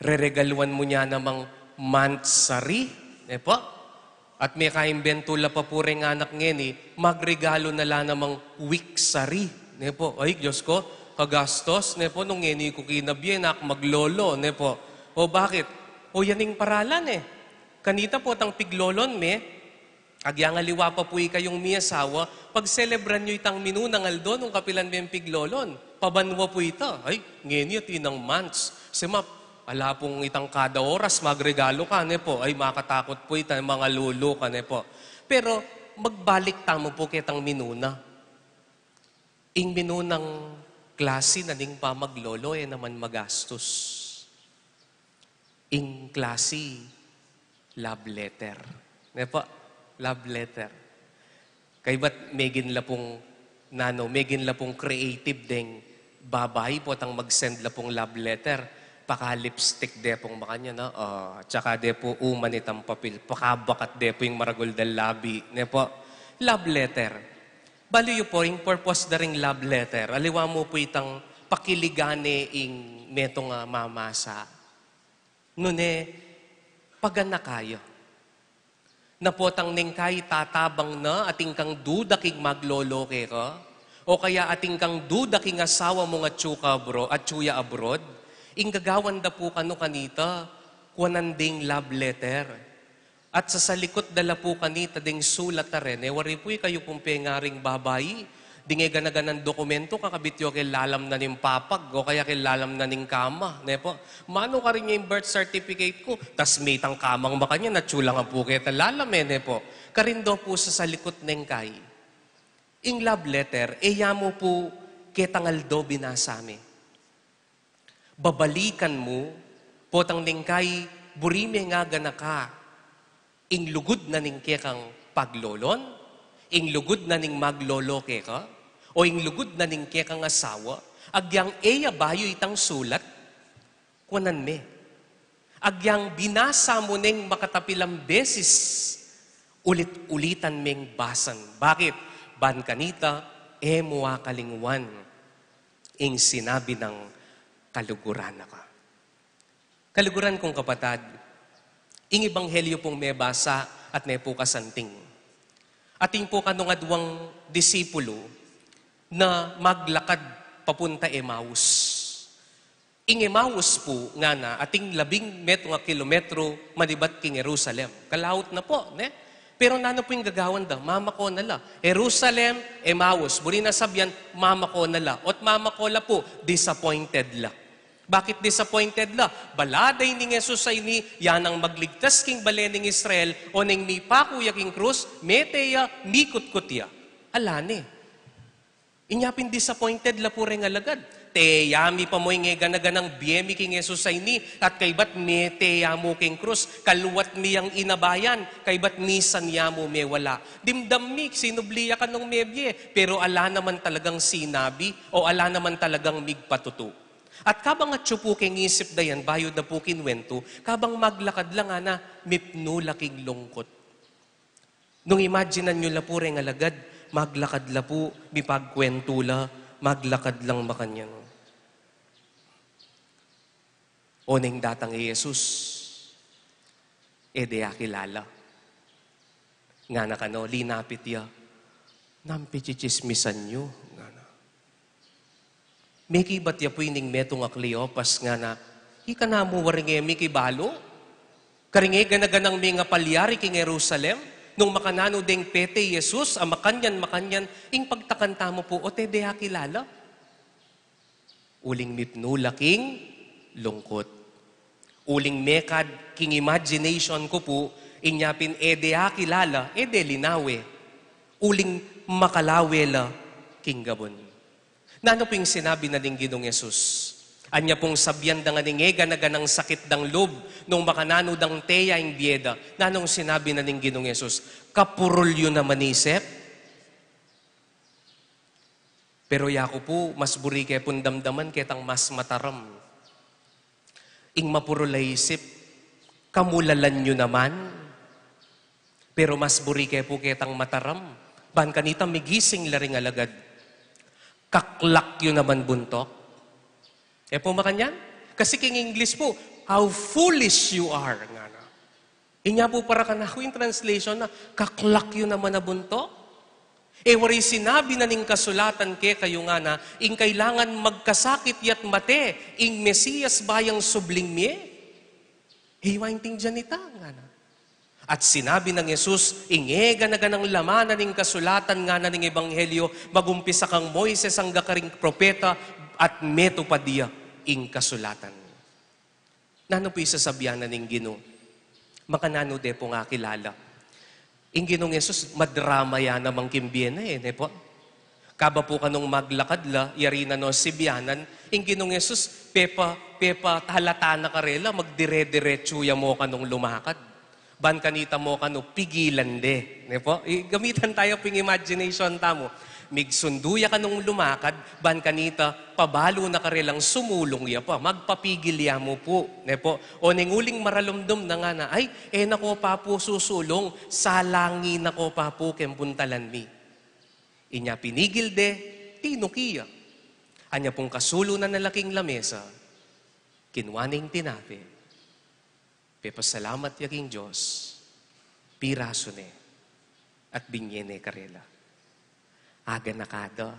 Reregaluan mu na namang monthsary, ne pu? At mekaimbento la pa pu reng anak ngeni, magregalu na la namang weeksary, ne pu? Ay, Diyos ko, kagastos, ne pu, nung ngeni ku kinabye, nak maglolo, ne pu? O bakit? O yan ing paralan e. Kanita pu, tang piglolon me, agyang aliwa pa pu ikayung miyasawa, pagselebran yu itang minunang aldo nung kapilan meng piglolon. Pabanwa pu ita. Ay, ngeni atin nang months. Simap, ala pung itang kada oras magregalu ka, ne pu? Ay, makatakut pu ita, mangalulu ka, ne pu? Pero magbalik tamu pu ketang minuna. Ing minunang klasi na ning pamaglolo e naman magastus. Ing klasi love letter. Ne pu? Love letter. Kaybat megin la pung, nanu, megin la pung creative deng babai potang mag-send la pung love letter. Paka-lipstick de pung makanyan, no? O, tsaka de pu uman itang papil. Pakabakat de pu ing maragul dang labi, ne pu? Love letter. Balu yu pu, ing purpose da ring love letter, aliwa mu pu itang pakiligan ne ing metung a mamasa. Nune, paganaka ya. Na potang neng kai tatabang na, atin kang duda king maglolo keka, o kaya atin kang duda king asawa mung atyu ka abro-, atyu ya abroad, ing gagawan da pu kanu kanita, kuanan deng love letter. At sasalikut da la pu kanita deng sulat a reni, wari pu ikayu pung pengaring babai, ding e gana-ganang dokumentu, kakabit yu king lalam na ning papag, o kaya king lalam na ning kama, ne pu? Manu, karin ya ing birth certificate ku, tas mitang kamang makanyan, atyu la ngan pu keta lalam e, ne pu? Karin da pu sasalikut neng kai. Ing love letter, e ya mu pu ketang aldo binasa me. Babalikan mu, potang neng kai buri meng aganaka, ing lugud na ning kekang paglolon, ing lugud na ning maglolo keka, o ing lugud na ning kekang asawa, agyang e ya bayu itang sulat, kuanan me. Agyang binasa mu neng makatapilang beses, ulit-ulitan meng basan. Bakit? Ban kanita, e mu akalingwan ing sinabi nang kaluguran na ka. Kaluguran kung kapatad, ing ebanghelyo pung mebasa at mepukasanting. Atin pu kanung adwang disipulo na maglakad papunta Emaus. Ing Emaus pu ngana, atin labing metung a kilometro manibat king Jerusalem. Kalaut na pu, ne? Pero nanu pu ing gagawan da? Mamako na la. Jerusalem, Emaus. Buri na sabian, mamako na la. Ot mamako la pu, disappointed la. Bakit disappointed la? Bala da ining Jesus a ini, ya nang magligtas king bale ning Israel, oneng mipaku ya king krus, mete ya, mikutkut ya. Ala ne. Inya pin disappointed la pu reng alagad. Teya mi pa mu ing e gana-ganang bie mi king Jesus a ini, at kaybat mete ya mu king krus, kaluat mi yang inabayan, kaybat misan ya mu mewala. Dimdam mi, sinubli ya ka nung mebie, pero ala naman talagang sinabi, o ala naman talagang migpatutu. At kabang atyu pu keng isip da yan, bayu da pu kinwentu, kabang maglakad la ngana, mipnu la king lungkut. Nung imaginan yu la pu reng alagad, maglakad la pu, mipagkwentu la, maglakad lang makanyan. Oneng datang i Jesus, e de akilala. Ngana kanu, linapit ya, "Nanu ing pichismisan yu?" ngana. Mekibat ya pu ining metung a Cleopas, ngana, "Ika namu waring e mikibalu? Karing e gana-ganang mengapalyari king Jerusalem, nung makananu deng pete i Jesus, a makanyan-makanyan, ing pagtakan tamu pu, o't e de akilala?" Uling mipnu la king lungkut. Uling mekad king imagination ku pu, inya pin e de akilala, e de linawe. Uling makalawe la king gabun. Nanu pu ing sinabi na ning Ginung Jesus? Anya pung sabian da ngan ing e gana-ganang sakit dang lub, nung makananu dang teya ing bie da, nanung sinabi na ning Ginung Jesus? "Kapurul yu naman isip?" Pero yaku pu, mas buri ke pung damdaman ketang mas mataram. Ing mapurul a isip, "Kamulalan yu naman?" Pero mas buri ke pu ketang mataram, Ban kanita migising la ring alagad, "Kaklak yu naman buntuk." E pu makanyan? Kasi king English pu, "How foolish you are," ngana. Inya pu para kanaku ing translation na, "Kaklak yu naman a buntuk." E wari sinabi na ning kasulatan kekayu ngana, ing kailangan magkasakit ya't mate ing Mesias ba yang subling mie? Hiwa ing tinggyan nita, ngana. At sinabi nang Jesus, ing e gana-ganang laman na ning kasulatan ngana ning Ebanghelyo, magumpisa kang Moises angga karing propeta, at metupad ya ing kasulatan. Nanu pu ing sasabian na ning Ginu? Makananu de pung akilala? Ing Ginung Jesus, madrama ya naman king bie na e, ne pu? Kaba pu kanung maglakad la, yari na no sibianan, ing Ginung Jesus, pepa, pepatalata na karela, magdire-diretsu ya mu kanung lumakad. Ban kanita mu kanu pigilan de, ne pu? I, gamitan taya pu ing imagination tamu. Migsundu ya kanung lumakad, ban kanita, pabalu na karelang sumulung ya pa. Magpapigil ya mu pu, ne pu? O ning uling maralumdum na ngana, "Ay, e na ko pa pu susulung, salangi na ko pa pu keng buntalan mi." Inya pinigil de, tinuki ya. Anya pung kasulu na la king lamesa, kinua ne ing tinape, pepasalamat ya king Dios, pirasu ne, at binye ne karela. Aganaka da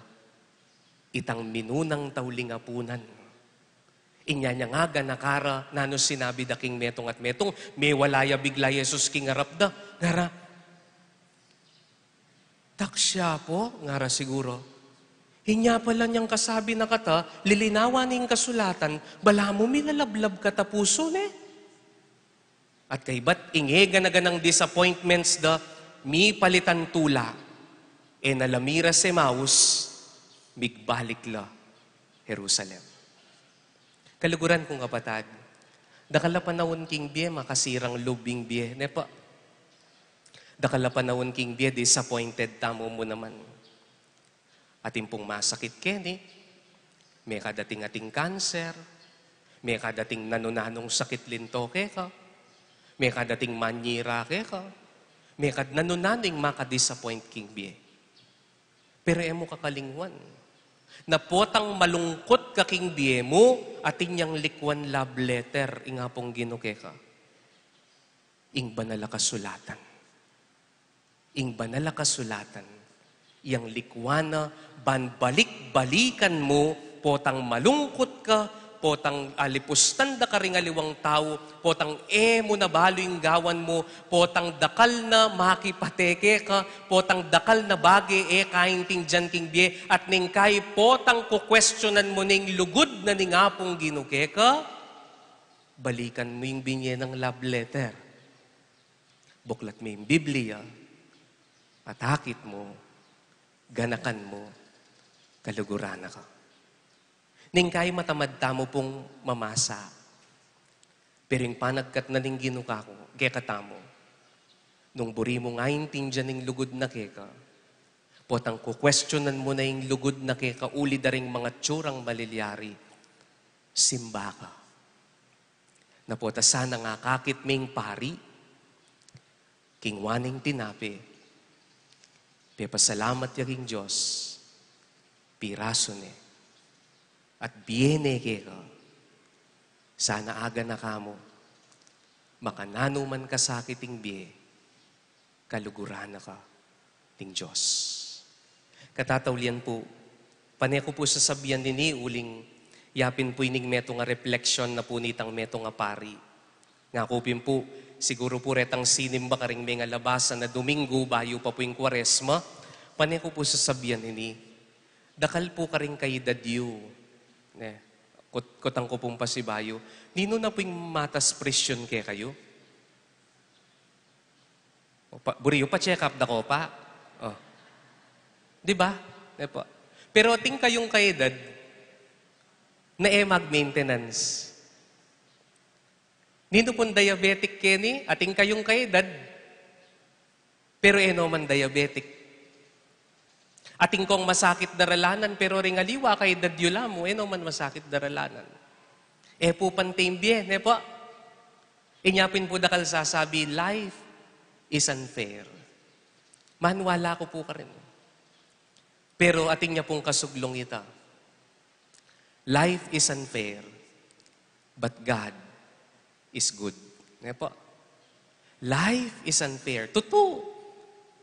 itang minunang tauling apunan. Inya nyang aganaka ra, nanu sinabi da king metung at metung? Mewala ya bigla i Jesus king arap da. Ngara, "Daksya pu," ngara siguru. "Inya pala nyang kasabi na kata, lilinawan ing kasulatan, balamu milalablab ka tapusu ne." At kaybat ing e gana-ganang disappointments da, mipalitan tula. E na la miras Emmaus, migbalik la Jerusalem. Kaluguran kung kapatad, dakal a panaun king bie, makasirang lub ing bie, ne pu? Dakal a panaun king bie, disappointed tamu mu naman. Atin pung masakit keni, mekad ating, ating kanser, mekad ating nanu-nanung sakit linto keka, mekad ating manyira keka, mekad nanu-nanu ing makadisappoint king bie. Pero e mu kakalingwan na potang malungkut ka king bie mu, atin yang likuan love letter ing Apung Ginu keka. Ing Banal a Kasulatan. Ing Banal a Kasulatan, yang likuan na ban balik-balikan mu, potang malungkut ka, potang alipustan da karing aliwang tau, potang e mu na balu ing gawan mu, potang dakal na makipate keka, potang dakal na bage e kaintindian king bie, at neng kai potang kukwestiyonan mu ne ing lugud na ning Apung Ginu keka, balikan mu ing binye nang love letter. Buklat mu ing Biblia, at akit mu, ganakan mu, kaluguran na ka. Neng kai matamad tamu pung mamasa. Pero ing panagkat na ning Ginu kaku, kekatamu, nung buri mung aintindian ing lugud na keka, potang kukwestiyonan mu na ing lugud na keka uli da ring mangatsurang malilyari, simba ka. Na pota sanang akakit me ing pari, kinua ne ing tinape, pepasalamat ya king Dios, pirasu ne, at bie ne keka, sana aganaka mu, makananu man kasakit ing bie, kaluguran na ka ning Dios. Katataulian pu, pane ku pu sasabian ini uling yapin pu ining metung a reflection na pu nitang metung a pari. Ngaku pin pu, siguru pu retang sinimba karing mengalabas a Domingo, bayu pa pu ing Kuaresma, pane ku pu sasabian ini, dakal pu karing kaedad yu, ne, kut-, kutang ku pung pasibayu, ninu na pu ing matas presyon kekayu? O, pa, buri yu pa-check up da ko pa. O. Di ba? Ne pu. Pero atin kayung kaedad na e mag-maintenance. Ninu pung diabetic keni, atin kayung kaedad, pero e no man diabetic. Atin kong masakit daralanan, pero ring aliwa kaedad yu la mu, e no man masakit daralanan. E pu pante ing bie, ne pu? Inya pin pu dakal sasabi, "Life is unfair." Maniwala ku pu karin. Pero atin ya pung kasuglung ita, "Life is unfair, but God is good." Ne po? Life is unfair. Tutu.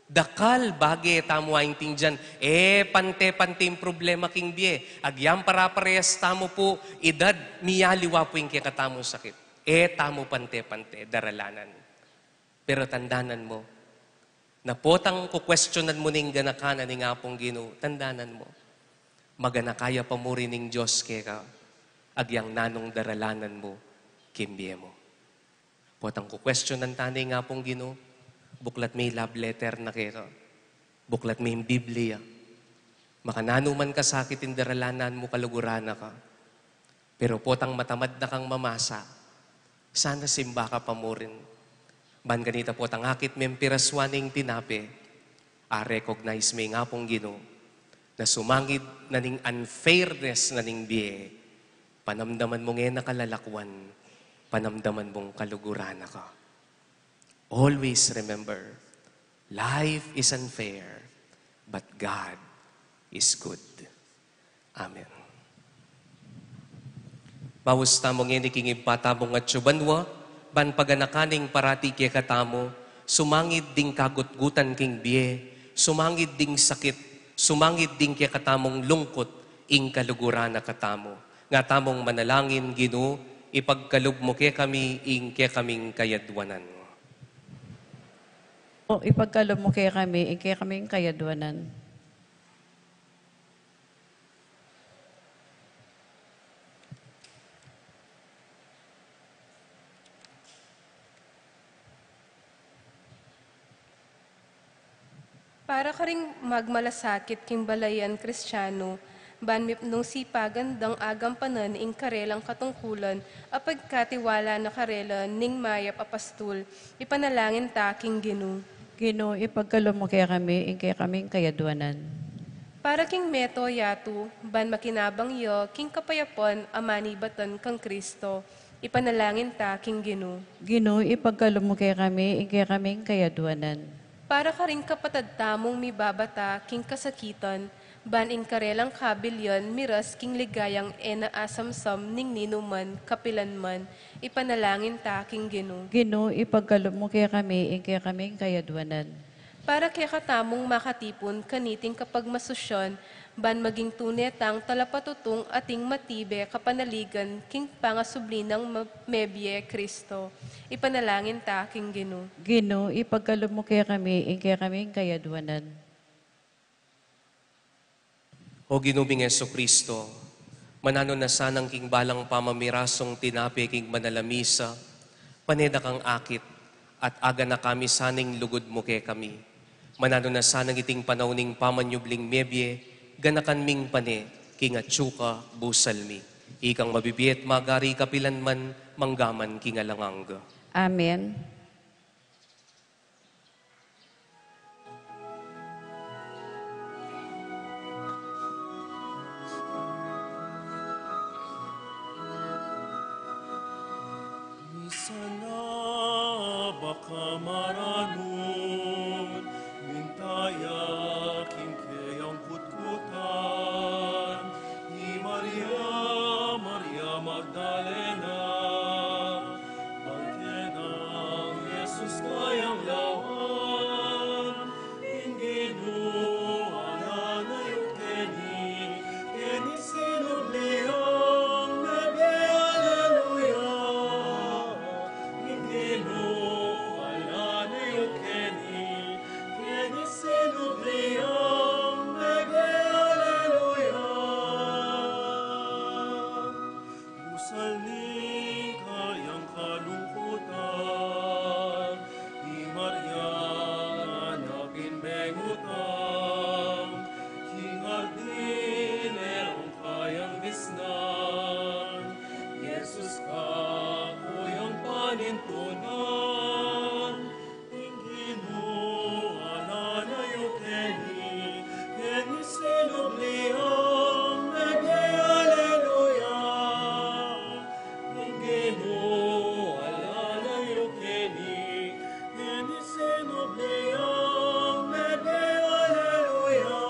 Dakal bage tamu aintindian, e pante-pante ing problema king bie. Agyang pare-parehas tamu pu edad, mialiwa pu ing kekatamung sakit. E tamu pante-pante daralanan. Pero tandanan mu, na potang kukwestiyonan mu ning ganaka na ning Apung Ginu, tandanan mu, maganaka ya pa muri ning Dios keka, agyang nanung daralanan mu king bie mu. Potang kukwestiyonan ta ning Apung Ginu, buklat me ing love letter na keka, buklat me ing Biblia, makananu man kasakit ing daralanan mu, kaluguran na ka. Pero potang matamad na kang mamasa, sana simba ka pa murin. Ban kanita potang akit meng piraswan ning tinape, a-recognize me ing Apung Ginu, na sumangid na ning unfairness na ning bie, panamdaman mung e na ka lalakwan, panamdaman mung kaluguran na ka. Always remember, life is unfair, but God is good. Amen. Maus tamu ngeni king Ibpa tamung atsu banua, ban paganakan ing parati kekatamu, sumangid ding kagutgutan king bie, sumangid ding sakit, sumangid ding kekatamung lungkut, ing kaluguran na katamu. Nga tamung manalangin, Ginu, ipagkalub mu kekami ing kekaming kayadwanan. O, ipagkalub mu kekami ing kekaming kayadwanan. Para karing magmalasakit king balayan Kristiano, ban mipnung sipagan dang agampanan ing karelang katungkulan a pagkatiwala na karela ning mayap a pastul, ipanalangin ta king Ginu. Ginu, ipagkalub mu kekami ing kekaming kayadwanan. Para king meto yatu, ban makinabang ya king kapayapan a manibatan kang Kristo, ipanalangin ta king Ginu. Ginu, ipagkalub mu kekami ing kekaming kayadwanan. Para karing kapatad tamung mibabata king kasakitan, ban ing karelang kabilian miras king ligayang e na asamsam ning ninuman kapilanman, ipanalangin ta king Ginu. Ginu, ipagkalub mu kekami ing kekaming kayadwanan. Para kekatamung makatipun kaniting kapagmasusyan, ban maging tune tang talapatutung ating matibe kapanaligan king pangasubli nang ma-, mebie Kristo. Ipanalangin ta king Ginu. Ginu, ipagkalub mu kekami ing kekaming kayadwanan. O Ginu ming Jesucristo, mananu na sanang king balang pamamirasung tinape king banal a misa, pane da kang akit, at aganaka mi sana ing lugud mu kekami. Mananu na sanang iting panaun ning pamanyubling mebie, ganakan ming pane, king atsu ka busal mi. Ikang mabibie at magari kapilanman, mangga man king alang angga. Amen. Misan na baka maranun, minta ya king keyang kutkutan, i Maria, Maria Magdalena, bang kena nang Jesus kayang lawan, ing Ginu anan a yu keni, keni sinubli yang mebie, aleluya. Ing Ginu anan a yu keni, keni sinubli yang mebie, aleluya. Busal ning kayang kalungkutan, i Maria na pin mengutang, king hardin e rang kayang bisnan, Jesus ka kuyang panintunan. Ing Ginu anan a yu keni, keni sinubli yang mebie, aleluya. Ing Ginu anan a yu keni, keni sinubli yang mebie, aleluya.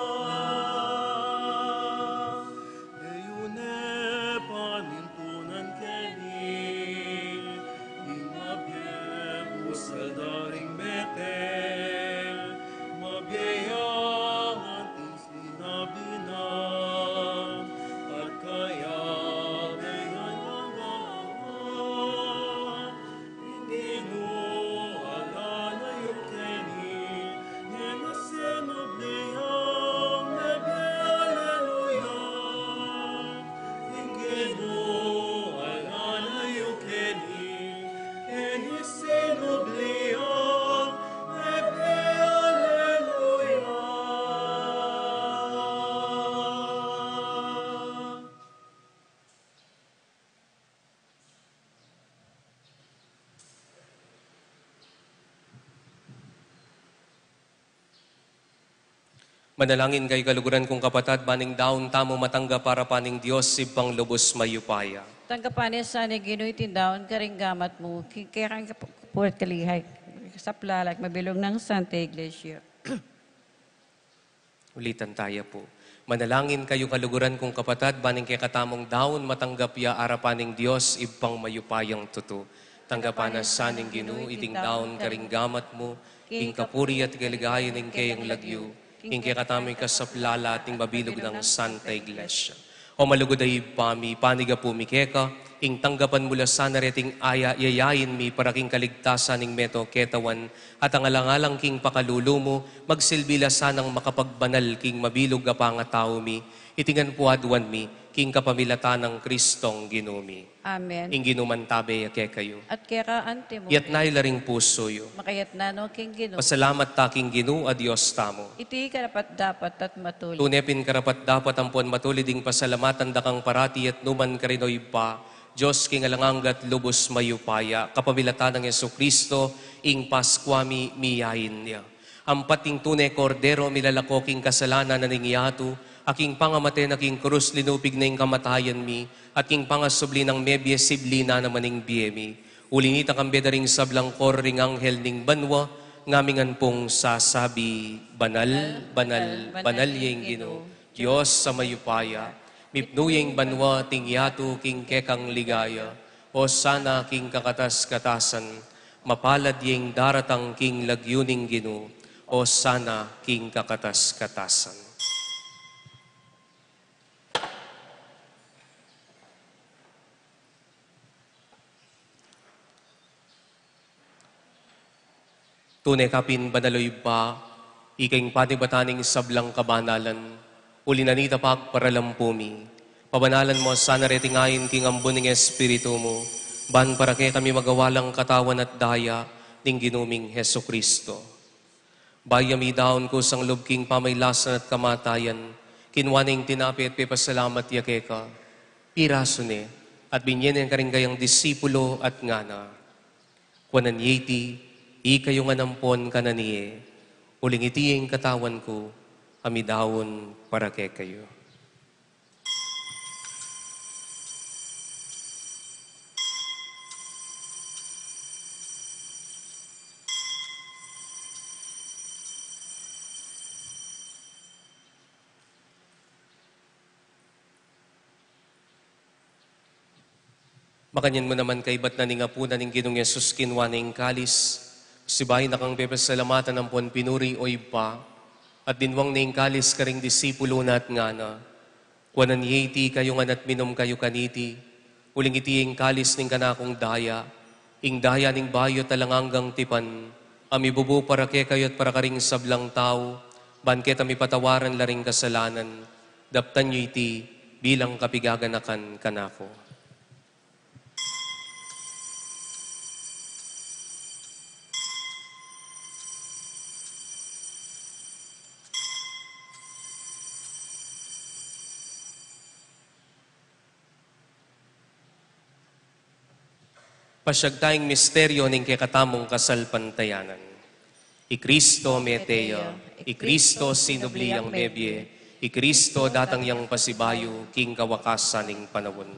Manalangin kayu kaluguran kung kapatad, ban ing daun tamu matanggap arapan ning Dios Ibpang lubus mayupaya. Tanggapan na sa ning Ginu iting daun karing gamat mu, king kekang kapurian at kaligayan, kasaplalan at mabilug nang Santa Iglesia. Ulitan taya pu. Manalangin kayu kaluguran kung kapatad, ban ing kekatamung daun matanggap ya arapan ning Dios Ibpang mayupayang tutu. Tanggapan na sa ning Ginu iting daun karing gamat mu, king kapurian at kaligayan ning keyang lagyu, king kekatamung kasaplalan at ning mabilug nang Santa Iglesia. O malugud a Ibpa mi, panyawad mi keka, ing tanggapan mu la sana reting aya, yayain mi para king kaligtasan ning mabilug a katawan, at alang-alang king pakalulu mu, magsilbi la sanang makapagbanal king mabilug a pangatau mi, iti ngan pu aduan mi, king kapamilatan nang Kristong Ginu mi. Amen. Ing Ginu mantabe ya kekayu. At keka antimu. Itas yu la ring pusu yu. Makatas no king Ginu. Pasalamat ta king Ginu a Dios tamu. Iti karapat-dapat at matulid. Tune pin karapat-dapat ampon matulid ing pasalamatan da kang parati at nukarin man, O Ibpa, Dios king alang angga at lubus mayupaya, kapamilatan nang Jesucristo, ing Paskua mi, miyain ya. Ampat ing tune Kordero milalako king kasalanan na ning yatu, a king pangamate na king krus linupig na ing kamatayan mi, at king pangasubli nang mebie sibli na naman ing bie mi. Uli nita kambe da ring sablang koro ring anghel ning banua, ngaming ngan pung sasabi, Banal, banal, banal ya ing Ginu, Dios a mayupaya, mipnu ya ing banua at ing yatu king kekang ligaya, Osana king kakatas-katasan, mapalad ya ing daratang king lagyu ning Ginu, Osana king kakatas-katasan. Tune ka pin banal, O Ibpa, ika ing panibatan ning sablang kabanalan, uli na nita pagparalampu mi. Pabanalan mu sana reting ain king ambun ning Espiritu mu, ban para kekami magawa lang katawan at daya ning Ginu ming Jesucristo. Bayu ya midaun kusang lub king pamailasan at kamatayan, kinua ne ing tinape at pepasalamat ya keka, pirasu ne, at binye ne karing kayang disipulo at ngana, Kuanan ye iti, ikayu ngan ampon kanan ye, uling iti ing katawan ku, a midaun para kekayu. Makanyan mu naman kaibat na ning apunan ning Ginung Jesus, kinua ne ing kalis, sibayu na kang pepasalamatan ampon pinuri, O Ibpa, at dinwang ne ing kalis karing disipulo na at ngana, Kuanan ye iti, ikayu ngan at minum kayu kaniti, uling iti ing kalis ning kanakung daya, ing daya ning bayu at alang anggang tipan, a mibubu para kekayu at para karing sablang tau, ban keta mipatawaran la ring kasalanan. Daptan yu iti bilang kapigaganakan kanaku. Pasiag taya ing misteryo ning kekatamung kasalpantayanan. I Kristo mete ya, i Kristo sinubli yang mebie, i Kristo datang yang pasibayu king kawakasan ning panaun.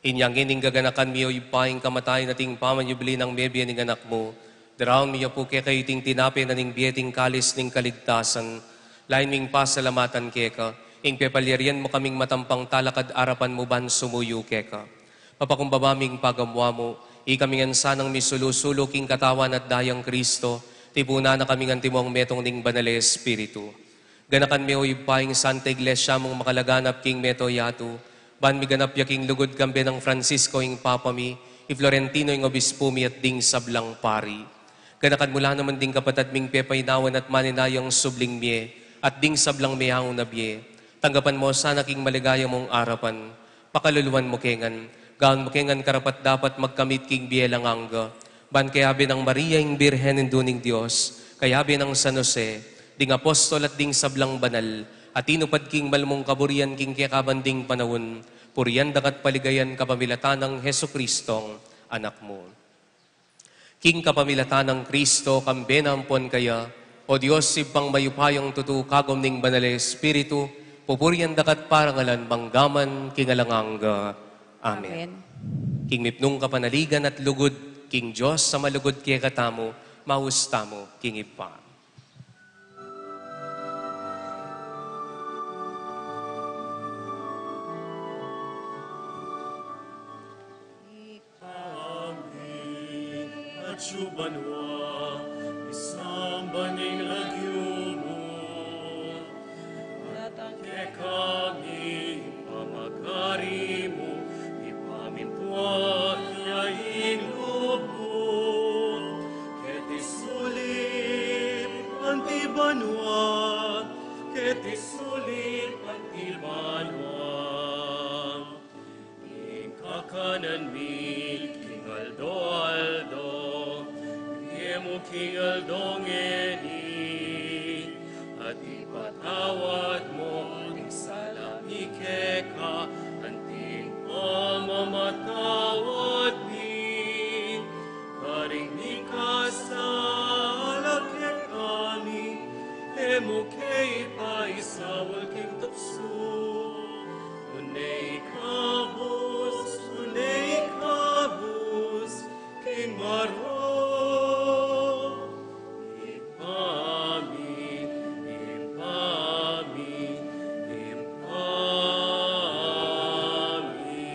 Inya ngeni gaganakan mi, O Ibpa, ing kamatayan at ing pamanyubli nang mebie ning Anak mu, daraun mi ya pu kekayu iting tinape na ning bie at ing kalis ning kaligtasan, lain ming pasalamatan keka, ing pepalyarian mu kaming matampang talakad arapan mu ban sumuyu keka. Papakumbaba ming pagamuan mu, ikami ngan sanang misulu-sulu king katawan at dayang Kristo, tipunan na kami ngan timuang metung ning Banal a Espiritu. Ganakan me, O Ibpa, ing Santa Iglesia mung makalaganap king meto yatu, ban miganap ya king lugud kambe nang Francisco ing Papa mi, i Florentino ing Obispu mi at ding sablang pari. Ganakan mu la naman ding kapatad ming pepainawan at maninayang subling mie, at ding sablang meangu na bie. Tanggapan mu sana king maligaya mung arapan. Pakaluluan mu ke ngan, gawan mu ke ngan karapat-dapat magkamit king bie alang angga, ban kayabe nang Maria ing Birhen Indu ning Dios, kayabe nang San Jose, ding apostol at ding sablang banal, a tinupad king mal mung kaburian king kekaban ding panaun, purian da ka at paligayan kapamilatan nang Jesucristong Anak mu. King kapamilatan nang Kristo, kambe na ampon kaya, O Dios, Ibpang mayupayang tutu, kagum ning Banal a Espiritu, pupurian da ka at parangalan manggaman king alang angga. Amen. Amen. King mipnung kapanaligan at lugud king Dios a malugud kekatamu, maus tamu king Ibpa. Amen. Atsu banua, misamban ing lagyu mu. Datang kekami ing pamagari mu, mipamintuan ya ing lub mu. Keti sulip anti banua, keti sulip anti banua. Ing kakanan mi king aldo-aldo, ibie mu king aldo ngeni, at ipatawad mu ing sala mi keka, anti ing pamamatawad mi karing mikasala kekami, e mu ke ipaisaul king tuksu, nune ikabus, nune ikabus king marok. Ibpa mi, Ibpa mi, Ibpa mi.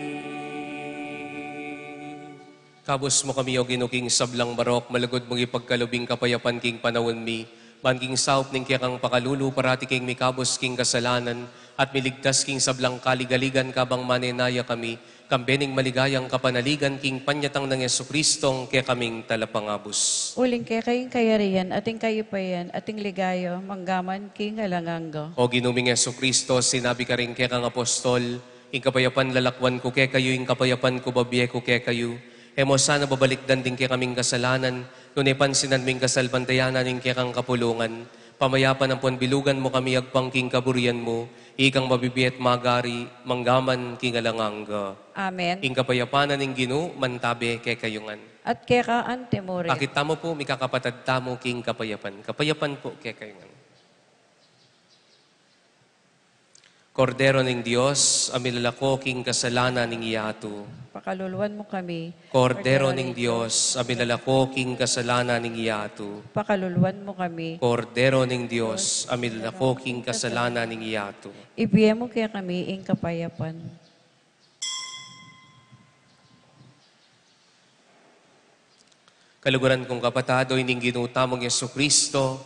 Kabus mu kami, O Ginu, king sablang marok, malugud mung ipagkalub ing kapayapan king panaun mi, ban king saup ning kekang pakalulu, parati kaming mikabus king kasalanan, at miligtas king sablang kaligaligan kabang manenaya kami, kambe ning maligayang kapanaligan king panyatang nang Jesucristo, a kekaming Talapangabus. Uling keka ing kayarian, at ing kayupayan, at ing ligaya, manggaman king alang angga. O Ginu ming Jesucristo, sinabi karing kekang apostol, Ing kapayapan lalakwan ku kekayu, ing kapayapan ku babie ku kekayu. E mu sana babalikdan ding kekaming kasalanan, nune pansinan mu ing kasalpantayanan ning kekang kapulungan. Pamayapan ampon bilugan mu kami agpang king kaburian mu, ikang mabibie at magari, manggaman king alang angga. Amen. Ing kapayapan ning Ginu, mantabe kekayu ngan. At keka antimurin. Pakit tamu pu, mikakapatad tamu king kapayapan. Kapayapan pu kekayu ngan. Kordero ning Dios, a milalako king kasalanan ning yatu. Pakaluluan mu kami. Kordero ning Dios, a milalako king kasalanan ning yatu. Pakaluluan mu kami. Kordero ning Dios, a milalako king kasalanan ning yatu. Ibie mu kekami ing kapayapan. Kaluguran kung kapatad, o ining Ginu tamung Jesucristo,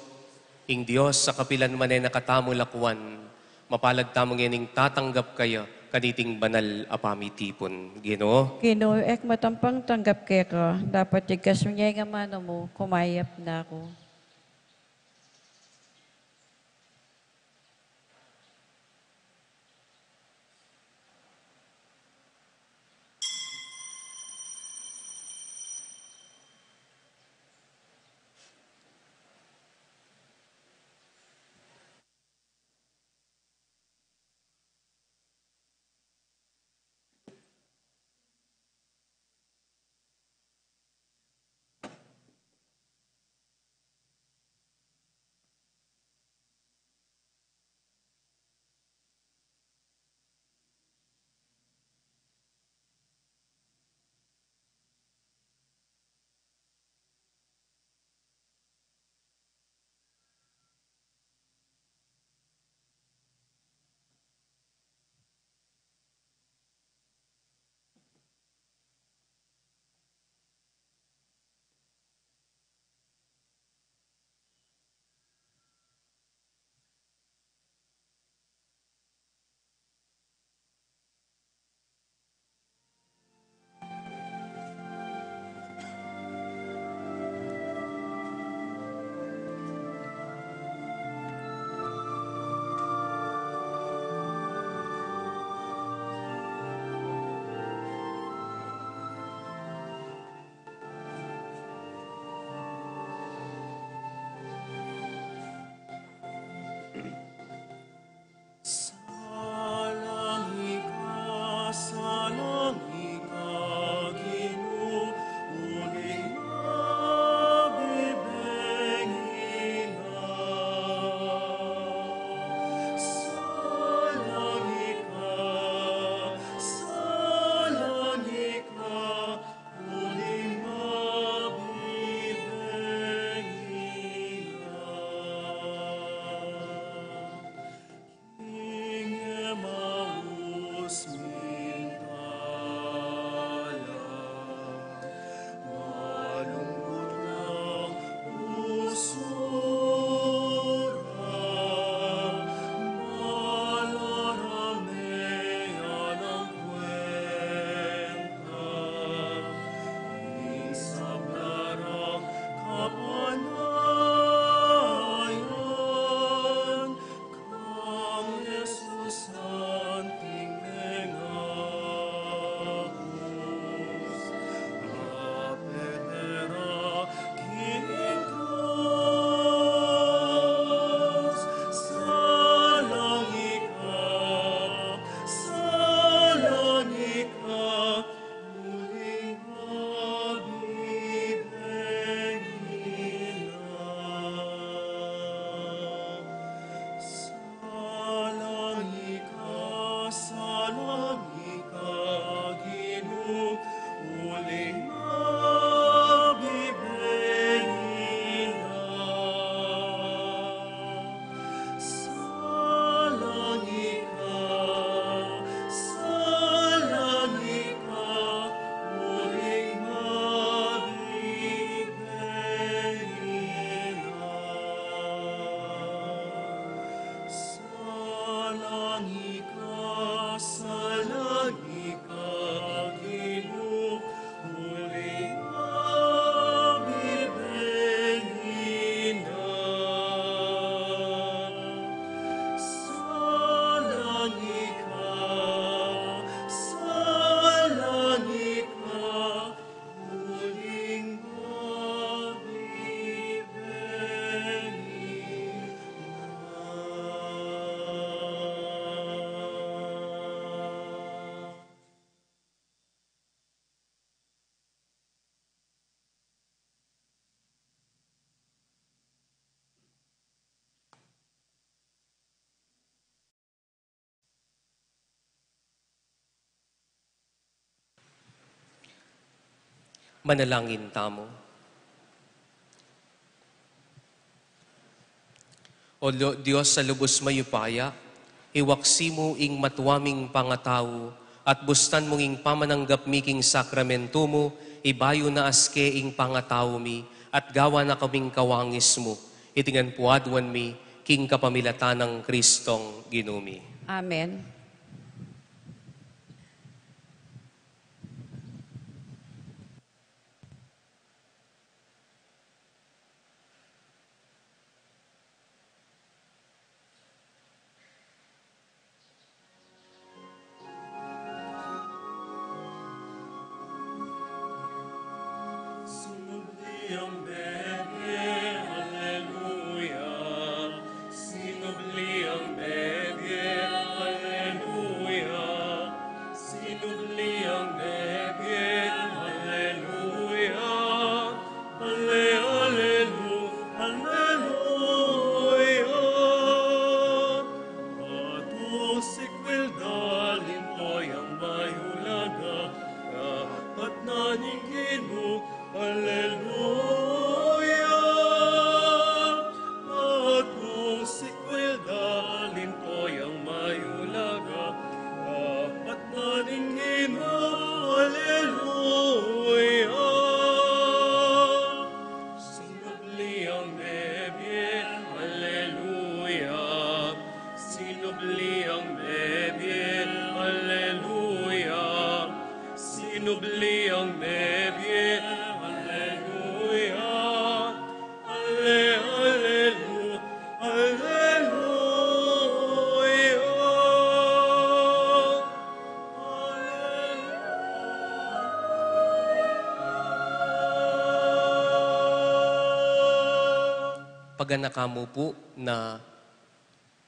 ing Dios a kapilan man e na katamu lakwan, mapalad tamu ngening tatanggap kaya kaniting banal a pamitipun. Ginu. Ginu, e ku matampang tanggap keka, dapot tigkas mu ne ing amanu mu, kumayap na ku. Langika, sa langika, Ginu, uling mabibeni na. Sa langika, sa langika, uling mabibeni na. Manalangin tamu. O Lo-, Dios a lubus mayupaya, iwaksi mu ing matua ming pangatau, at bustan mung ing pamananggap mi king sakramentu mu, ibayu na aske ing pangatau mi, at gawa na kaming kawangis mu, iti ngan pu aduan mi, king kapamilatan nang Kristong Ginu mi. Amen. Sinubli yang mebie, aleluya. Sinubli yang mebie, aleluya. Sinubli yang mebie, aleluya. Ale-, alelu-, aleluya. Atiu sikwil da linto yang mayulaga, kapatnan ning Ginu, aleluya. Atiu sikwil da linto yang mayulaga, kapatnan ning Ginu, aleluya. Sinubli yang mebie, aleluya. Sinubli yang mebie, aleluya. Sinubli yang mebie, aleluya. Ale-, alelu-, aleluya. Paganaka mu pu na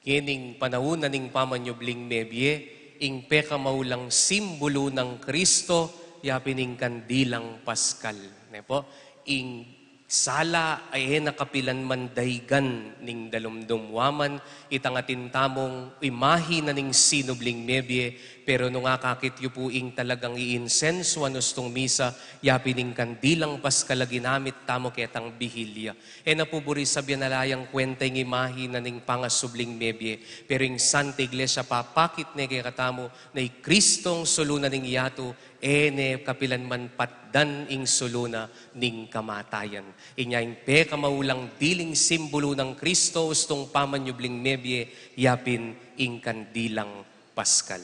kening panaun na ning pamanyubling mebie, ing pekamaulang simbulu nang Kristo, yapin ing kandilang Paskal. Ne pu, ing sala a e na kapilan man daygan ning dalumdum wa man, itang atin tamung imahi na ning sinubling mebie, pero nung akakit yu pu ing talagang iinsensuan ustung misa, yapin ing kandilang Paskal a ginamit tamu ketang bihilya. E na pu buri sabyan ala yang kwenta ing imahi na ning pangasubling mebie, pero ing Santa Iglesia papakit ne kekatamu na i Kristong sulu na ning yatu, e ne kapilan man patdan ing sulu na ning kamatayan. Inya ing pekamaulang diling simbulu nang Kristo ustung pamanyubling mebie, yapin ing kandilang Paskal.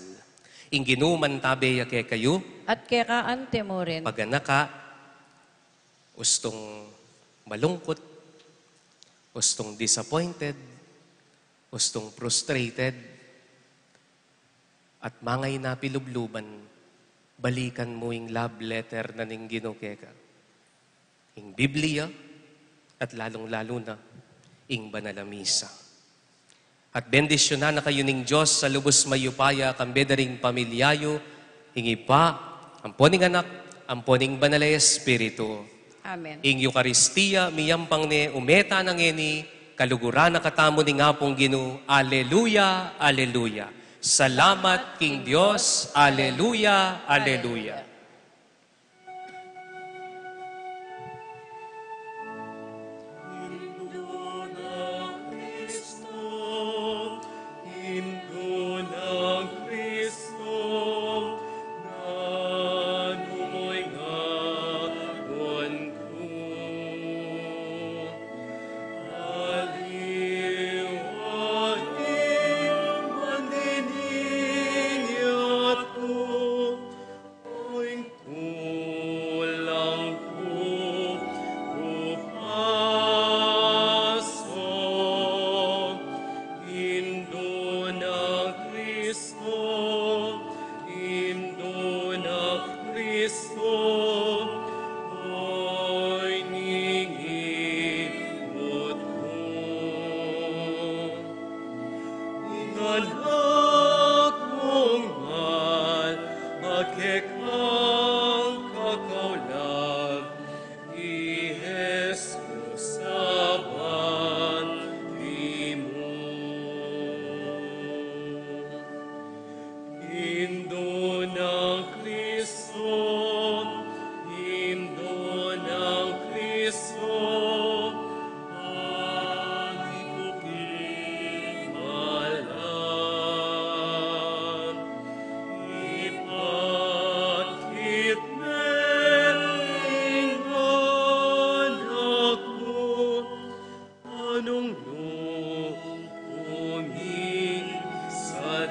Ing Ginu mantabe ya kekayu. At keka anti mu rin. Paganaka, ustung malungkut, ustung disappointed, ustung frustrated, at mangayna pilubluban, balikan mu ing love letter na ning Ginu keka, ing Biblia, at lalung-lalu na ing banal a misa. At bendisyunan na kayu ning Dios a lubus mayupaya, kambe da ring pamilya yu, ing Ibpa, ampo ning Anak, ampo ning Banal a Espiritu. Amen. Ing Eukaristia miyampang ne, ume tana ngeni, kaluguran na katamu ning Apung Ginu. Aleluya, aleluya. Salamat king Dios. Aleluya, aleluya.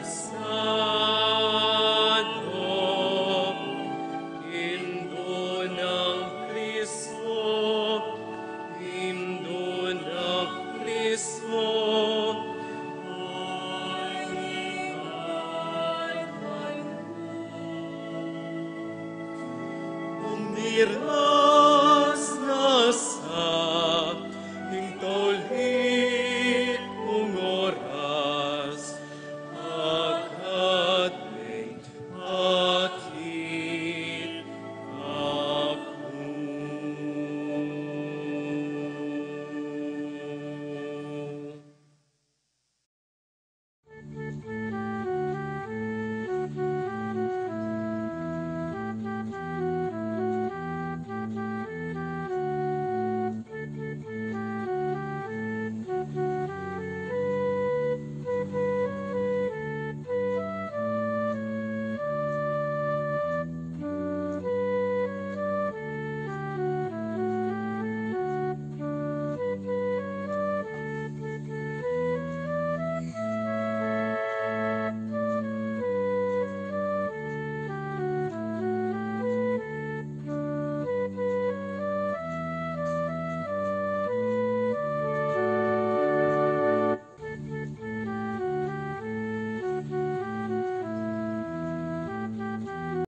Santo, Indu nang Kristo, Indu nang Kristo, Umira